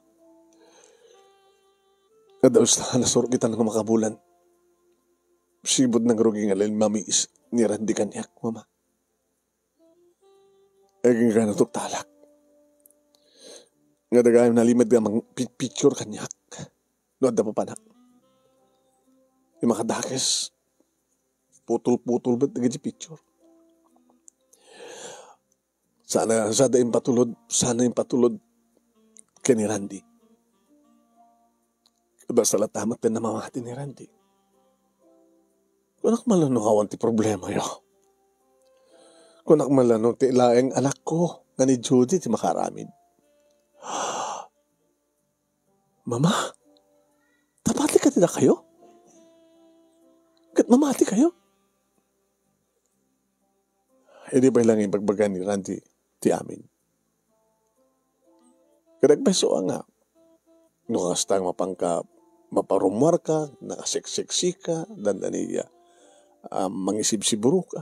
Kadaus ta, nasurok ita nga makabulan. Sibud nangrugi nga lemmamiis ni Randy kaniak, Mama. Agingga natuktalak. Nga dagayam nalimed nga mangpicture kaniak. No adda papanak. Ti makadakes, putol-putol met dagiti picture. Sana, sada impatulod, sana impatulod ken ni Randy. Basta latta met ti namamati ni Randy. Kunak man la no awan ti problemayo. Kunak man la no ti laeng anakko nga ni Judy ti makaaramid. Mama, ta pati kadakayo? Ket mamati kayo? Idi pay lang ibagbaga ni Randy ti amin. Ket agpayso a nga, no kasta nga mapanka maparummuarka, nakaseksexika, dandani a, ah, mangisibsiburoka.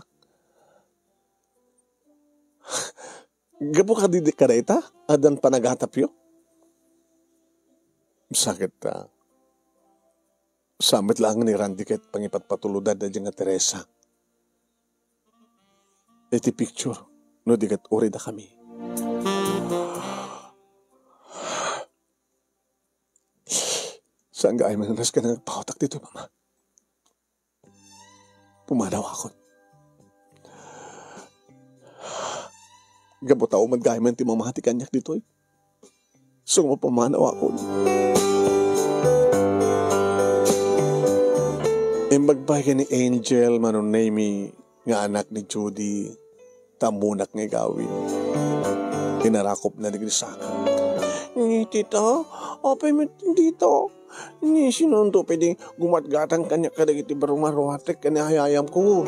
Gapu kadi kadayta, addan panagatapyo? Sakit ta. Sa met laeng ni Randy ket pangipatpatulodan daydiay nga Teresa. Iti picture, no di ket uridakami. Saan gayam nga nasken nga agpaawtak ditoy, Mama? Pumanawakon. Gapu ta met gayam ti mamati kaniak ditoy. Isu nga pumanawakon. Imbag pay ken ni Angel, Manong Nemy, nga anak ni Judy, ta ammonak nga igawid. Inarakopna dagiti saka. Ni tita, apay met tita. Ni sinonto pwede gumatgatang kaniak kadagiti barrumaruatek ken ni ayayamko.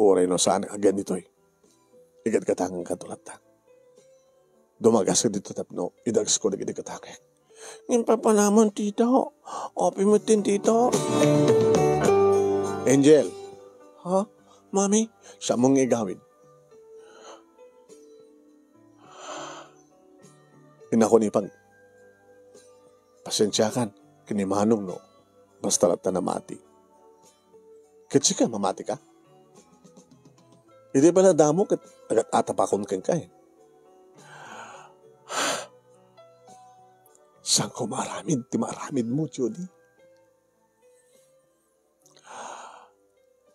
Uray no saan nga agyan ditoy. Igatgatangankanto latta. Dumagas ditoy tapno idagsko dagiti gatangek. Ngem papanamon, tita. Apay met ken tita. Angel. Ha? Mami? Siak nga igawid. Inako ni pag Pasensiakan ken ni Manong no basta latta namati. Ket sika, mamatika? Idi pay la damo ket agat-atapakon kenka, eh. Saanko maaramid ti maaramidmo, Judy?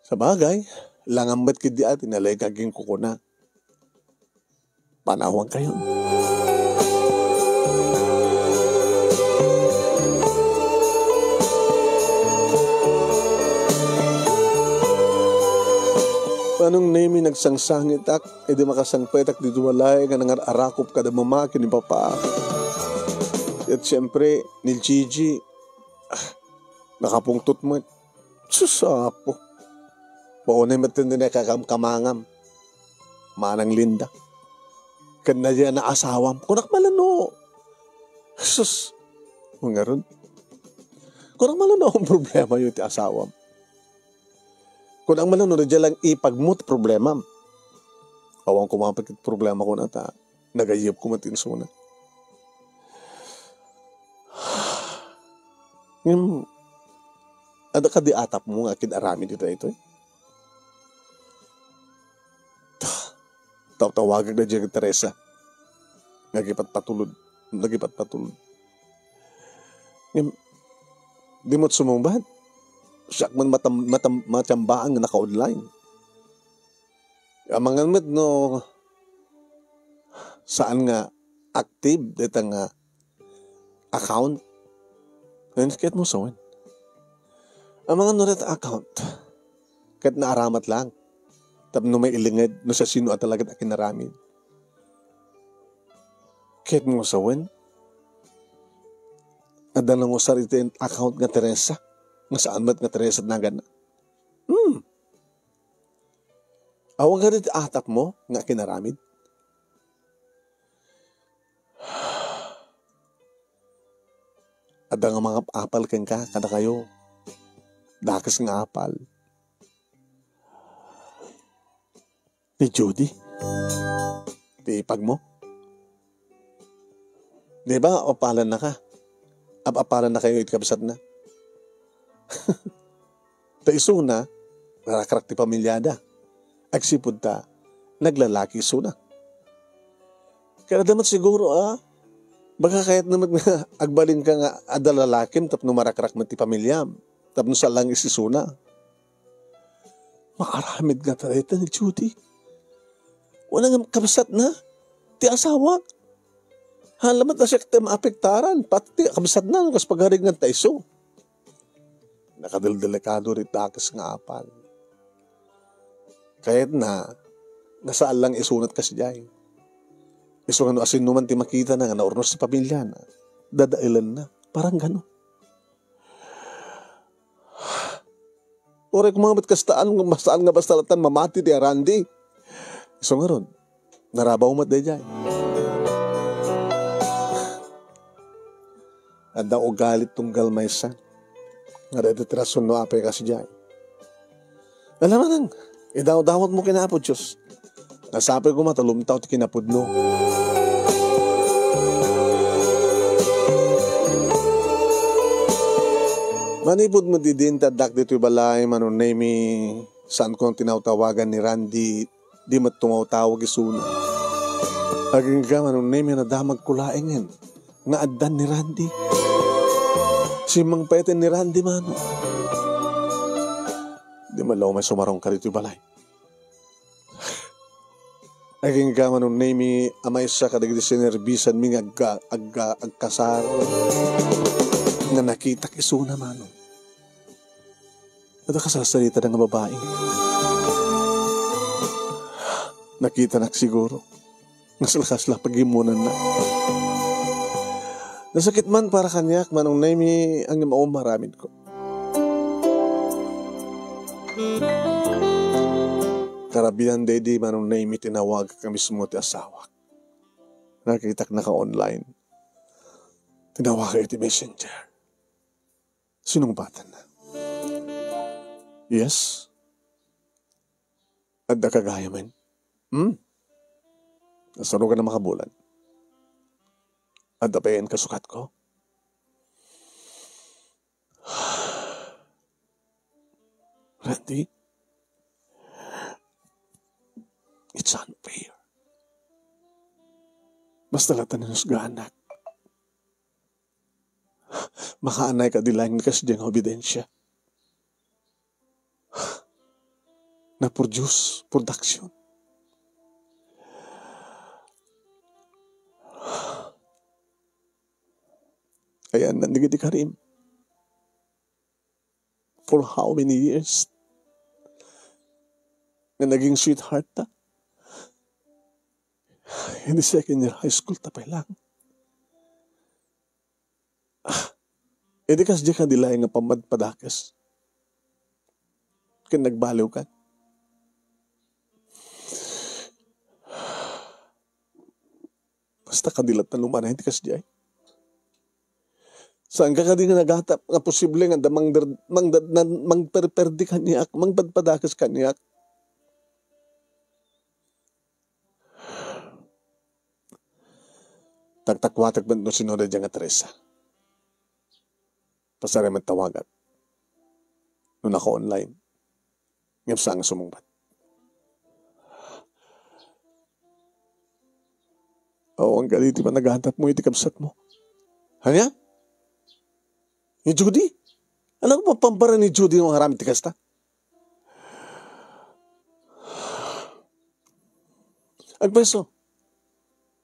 Sabagay, langan met ketdi a ti nalaing nga agingkukuna. Panawankayon. Manong Nemy, nagsangsangitak idi makasangpetak ditoy balay nga nangar-arakop kada mama ken ni papa. Ket siempre, ni Gigi, ah, nakapungtot met. Sus, Apo. Maunay met ti nakakamkamangam. Manang Linda. Ken nadia na asawam. Kunak man no. Sus. Ngarud. Kunak man no ang problema yo ti asawam. Kunak man no, nadia lang ipagmo ti problemam. Awan ko mapakit problema ko na ta. Nagayyem ko met insuna. Ngem, adda kadi atapmo nga akin-aramid ita daytoy? Ta-, tawtawagak da diay Teresa. Nagipatpatulod. Nagipatpatulod. Ngem, di met sumungbat. Siak man matam-, matam-, matiambaan nga naka-online. Amangan met no saan nga active dayta nga account. Ket mo sawen. Amangan no dayta account. Ket naaramat lang. Tapno mailinged no siasino a talaga ti akinaramid. Ket mo sawen. Adda nangusar iti account nga Teresa. Nga saan met nga Teresa ti naganna. Hmm. Awan kadi ti atapmo nga akinaramid? Adda nga mangap-apal kenka kadakayo. Dakes nga apal. Ni Judy? Ti ipagmo? Di ba, apalannaka? Ap-, apalannakayo iti kabsatna? Ta isuna, narakrak ti pamiliada. Agsipud ta, naglalaki isuna. Kaya da met siguro, ah, baka kayatna met nga agbalinka nga adda lalakim tapno marakrak met ti pamiliam, tapno saan lang isisuna. Maaramid nga ta dayta ni Judy. Wala nga kabsatna ti asawak. Hala met a siak ti maapektaran, pati ti kabsatna, no kas pagarigan ta isu. Nakadeldelikado ti dakes nga apal. Kayatna, nga saan lang isunat kasidiay. Isu nga no asinno man ti makitana nga naurnos ti pamiliana, dadaelenna. Parang ganon. Uray koma met kastaan, saan nga basta latan mamati ti Randy. Isu ngarud, narabaw met daydiay. Adda ugalit tunggal maysa. Nga dayta ti rason no apay kasidiay. Alam mo nang, idawdawatmo ken Apo Dios. Nasapay koma ta lumtaw ti kinapudno. Manipud met idin ti addak ditoy balay, Manong Nemy, saanko tinawtawagan ni Randy, di met tumawtawag isuna. Agingga, Manong Nemy, nadamagko laengen. nga addan ni Randy. Simmangpeten ni Randy, Manong. Di man la umay sumarungka ditoy balay. Agingga, Manong Nemy, a maysa kadagiti sinerbisanmi nga agga-, agga-, agkasar nga nakitak isuna, Manong. Adda kasarsaritada nga babai. Nakitanak siguro. Nga salakasla pagimmunanna. Nasakit man para kaniak, Manong Nemy, ngem awan maaramidko. Karabian daydi, Manong Nemy, tinawagak mismo ti asawak. Nakitak naka-online. Tinawagak iti messenger. Sinungbatanna. Yes? Adda ka gayamen? Hmm? Nasarugan a makabulan. Adda pay kasukat ko? Randy, it's unfair. Basta la ta nanusgaanak. Makaanay ka di laeng ni kasdiay nga ebidensia. Na-produce, production. Ayan, nanigit ni Karim. For how many years? Nga naging sweetheart ta. Hindi second year high school ta pa lang. Ah, idi kasdiay ka di laeng nga pampadpadakes. Ken nagbaliw ka. Basta kadilat na lumanay ti kasdiay. Saan ka kadi nga nagatap nga posible nga da mangder-, mangda-, nan-, mangperperdi kaniak, mangpadpadakes kaniak? Taktakkuatek met no sino daydiay nga Teresa. Pasar met tawagak. No naka-online. Ngem saan nga sumungbat. Awan kadi ti panagatapmo iti kabsatmo. Ania? Ni Judy? Ania nga pampamparan ni Judy nga aramid ti kasta? Agpayso,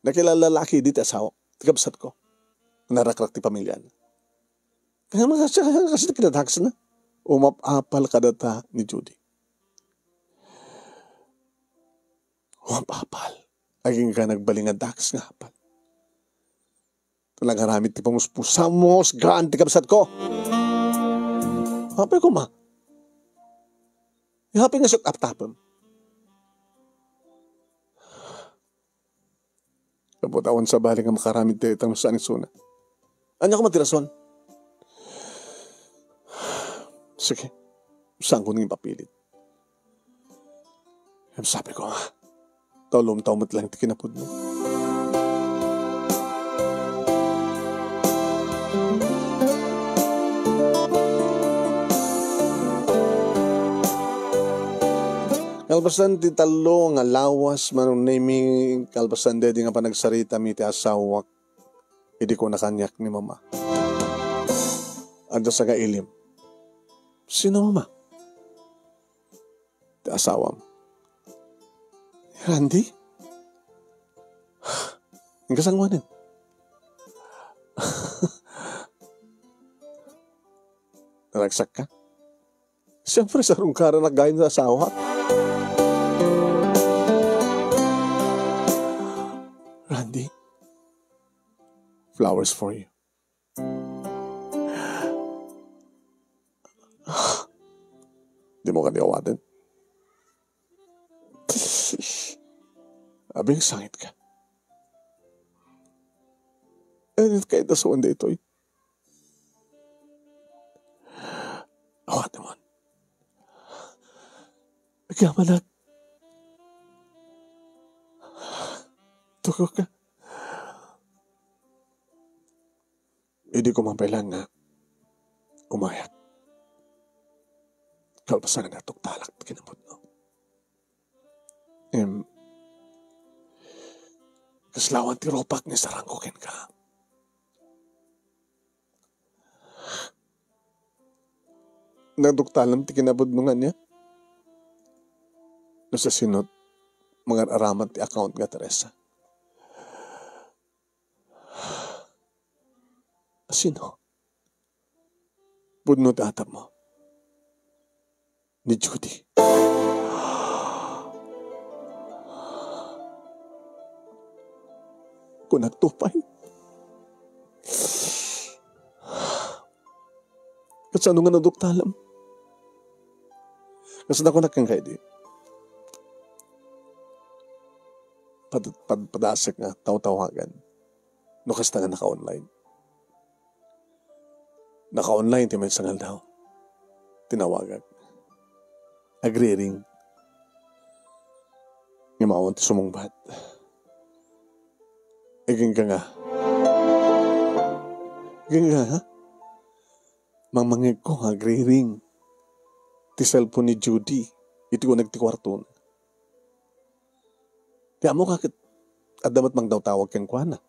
nakilala la ketdi ti asawa, ti kabsatko. Narakrak ti pamiliana. Kaya makasya, kasi kinadaksna. Umap-apal kadata ni Judy. Umap-apal. Agingga nagbalin nga dakes nga apal. Talaga aramid ti pamuspusa, musgaan ti kabsatko. Apay koma. Apay nga sut aptapem. Gapu ta awan sabali nga makaramid ti itang saan isuna. Ania koma ti rason? Sige, saanko nga ipapilit. Ngem sapay ko nga, ta ulom taw met lang ti kinapudno. Kalpasan ti tallo nga lawas, Manong Nemy, kalpasan daydi nga panagsaritami ti asawak, idi kuna kaniak ni Mama. Adda sangailim. Sino, Mama? Ti asawam. Randy? Inka sanguanen? Naragsak ka? Siyempre, sarungkaran na gayon sa asawa. Randy, flowers for you. Di mo kadi awaten? Abing sangit ka. Init ka ita suon ditoy. Awaten mo. Agyaman ak. Tugo ka. Idi ko man pay lang nga umayak. Kalpasan nga natuktalak ti kinapudno. Em, kaslawan ti rupak nga isarangko kenka. Naduktalam ti kinapudno nga ania? No sasino't mangar-aramat ti account nga Teresa? Sino? Pudno ti atapmo. Ni Judy. Kunak to pay. Kasano nga naduktalam? Kasano kunak kenka idi? Pad-, pad-, padasek nga tawtawagan. No kasta nga naka-online. Naka-online ti maysa nga aldaw. Tinawagak. Agriring. Ngem awan ti sumungbat. Agingga nga. Agingga nga. Mangmangegko nga agriring ti cellphone ni Judy iti uneg ti kuartona. Ti ammok a ket adda met mangtawtawag kenkuana.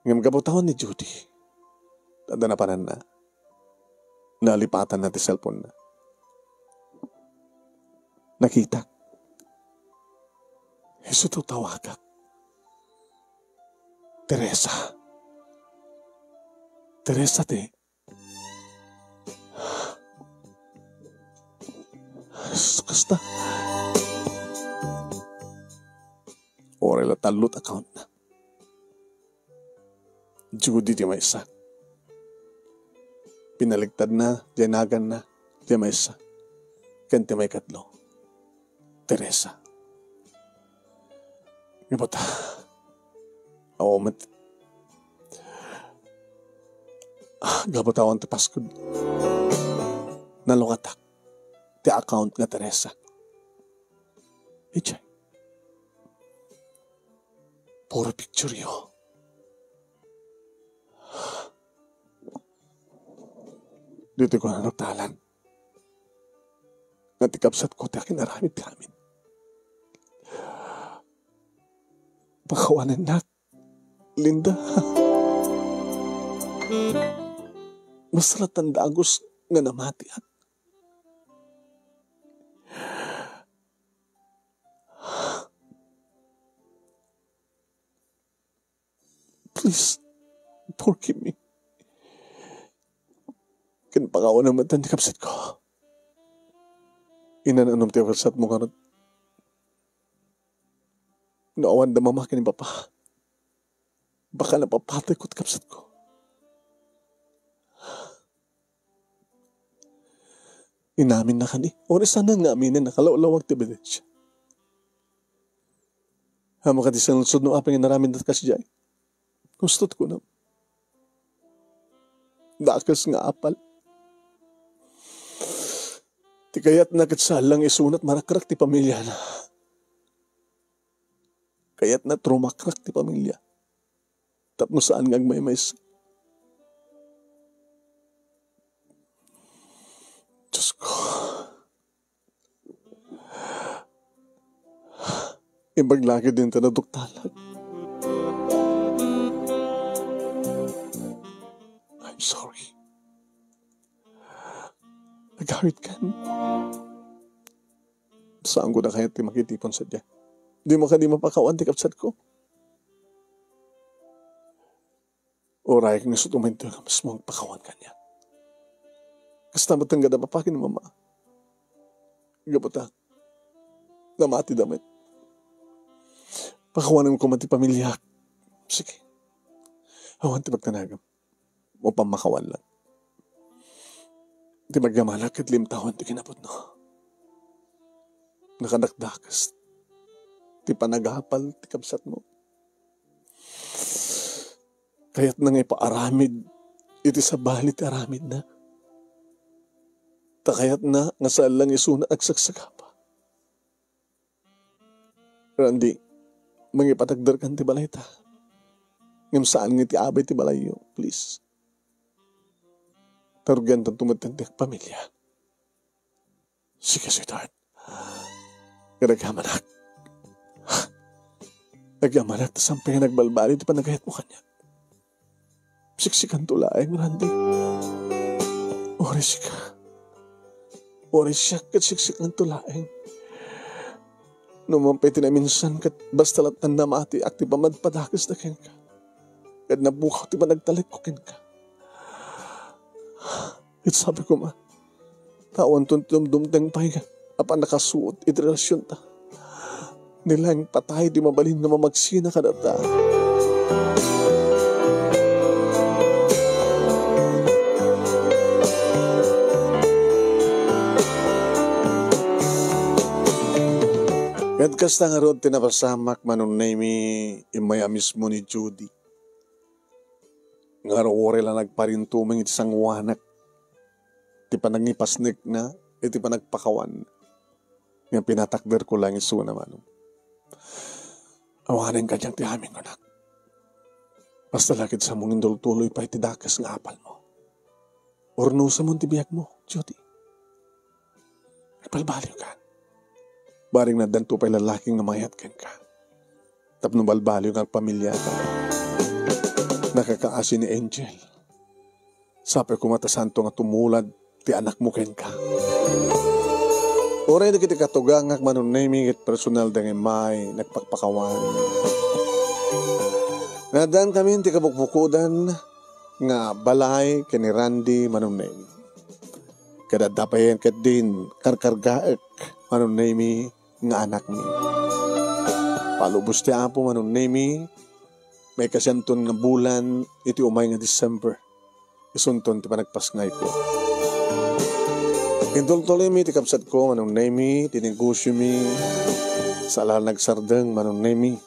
Ngem gapu ta awan ni Judy, adda napananna. Nalipatanna ti cellphone-na. Nakitak. Isu tawtawagak. Teresa. Teresa ti Kasta. Uray la tallo ti account-na. Judy ti maysa. Pinaliktadna, diay naganna, ti maysa. Ken ti maikatlo. Teresa. Ngem ta, awan met. Ah, gapu ta awan ti passcode. Nalukatak ti account nga Teresa. Ijay. Puro picture-yo. Ditoy ko naduktalan nga ti kabsatko ti akinaramid ti amin. Pakawanennak, Linda. Masarakan dagus nga namatiak. Please, forgive me. Ken pakawanem met ti kabsatko. Inan-anom ti kabsatmo ngarud. No awan da mama ken papa, baka napapatayko ti kabsatko. Inaminna kadi. Uray saan nga aminen, nakalawlawag ti ebidensya. Ammok a ti sinulsod no apay nga inaramidna kasdiay. Hustot kunam. Dakes nga apal. Ti kayatna ket saan lang isuna ti marakrak ti pamiliana. Kayatna ti rumakrak ti pamilia. Tapno saan nga agmaymaysa. Diyos ko. Imbag la ket dinta naduktalak. I'm sorry. Agawidkan. Saanko da kayat ti makitipon sadiay. Dimo kadi mapakawan ti kabsatko? Uray nga isu ti umintoy nga mismo agpakawan kaniak. Kasta met nga adda papa ken mama. Gapu ta namatida met. Pakawanem koma ti pamiliak. Sige. Awan ti pagtanagam. Mapan makawan lang. Ti magyamanak ket limtawen ti kinapudno. Nakadakdakes ti panagapal ti kabsatmo. Kayatna nga ipaaramid iti sabali ti aramidna. Ta kayatna nga saan lang isuna agsagsagaba. Randy, mangipatagderkan ti balayta. Ngem saan nga iti abay ti balayyo, please. Ta rugiantanto met ti agpamilya. Sige, sweetheart. Ket agyamanak. Agyamanak ta sampay nga nagbalbaliw ti panagayatmo kaniak. Siksikanto laeng, Randy. Jessica, uray siak ket siksik nganto laeng. No man pay ti naminsan ket basta latta namatiak ti pammadpadakesda kenka. Ket napukaw ti panagtalekko kenka. Ket sabi koma, ta awanton ti dumdumteng pay a pannakasuot iti relasionta. Ni laeng patay ti mabalin nga mamagsina kadata. Ket kasta ngarud ti napasamak, Manong Nemy, immay a mismo ni Judy. Nga uray la nagparintumeng iti sangoanak ti panangipasnekna iti panagpakawan nga pinatakderko laeng isuna, Manong. Awanen kaniak ti amin, kunak. Basta la ket sammong intultuloy pay ti dakes nga apalmo. Urnosamon ti biagmo, Judy. Agbalbaliwka. Bareng addanto pay lalaki nga mayat kenka. Tapno balbaliw nga agpamiliaka. Nakakaasi ni Angel. Sapay koma ta saanto nga tumulad ti anakmo kenka. Uray dagiti katugangak, Manong Nemy, ket personal da nga immay nagpakpakawan. Naaddaankamin ti kabukbukodan nga balay ken ni Randy, Manong Nemy. Ket adda pay ketdin karkargaek, Manong Nemy, nga anakmi. Palubos ti Apo, Manong Nemy, maikasianton nga bulan iti umay nga December. Isunton ti panagpasngayko. Intultuloymi ti kabsatko, Manong Nemy, ti negosiomi. Saan la nagsardeng, Manong Nemy.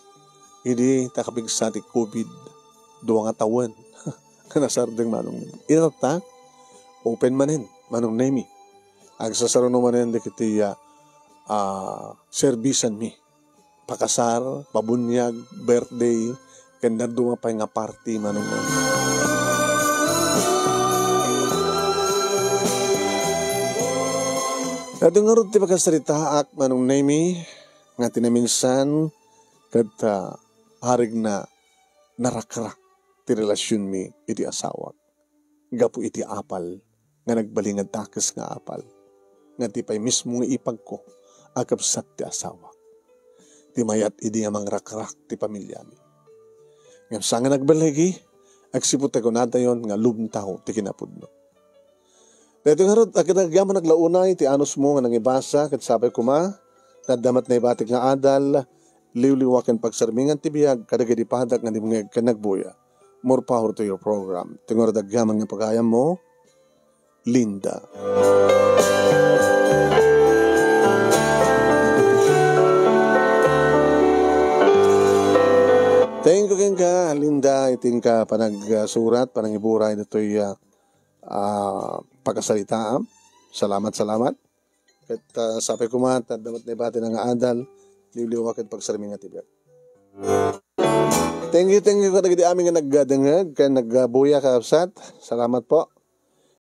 Idi ta kapigsa ti covid, dua nga tawen nga nasardeng, Manong Nemy. Ita ta, open manen, Manong Nemy. Agsasaruno manen dagiti, ah, ah, serbisanmi. Pakasar, pabuniag, birthday, ken dadduma pay nga party, Manong Nemy. Adu ngarud ti pakasaritaak, Manong Nemy, nga ti naminsan ket, ah, arigna narakrak ti relasionmi iti asawak gapu iti apal nga nagbalin nga dakes nga apal, nga ti pay mismo nga ipagko a kabsat ti asawak. Ti mayat idi nga mangrakrak ti pamiliami. Ngem saan nga nagballigi, agsipud ta kunatayon nga lumtaw ti kinapudno. Daytoy ngarud, a kadagyaman naglaunay ti anusmo nga nangibasa, ket sapay koma, ta adda met naibatik nga adal, liwliwa ken pagsarmingan ti biag kadagiti padak nga dimngeg ken nagbuya. More power to your program. Ti ngarud agyaman nga pagayammo, Linda. Thank you kenka, Linda, iti inka panagsurat, panangiburay ditoy, ah, ah, pakasaritaan. Salamat, salamat. Ket, ah, sapay koma, ta adda met naibatik nga adal, liwliwa ken pagsarmingan ti biag. Thank you, thank you kadagiti amin nga nagdengngeg ken nagbuya, kakabsat. Salamat po.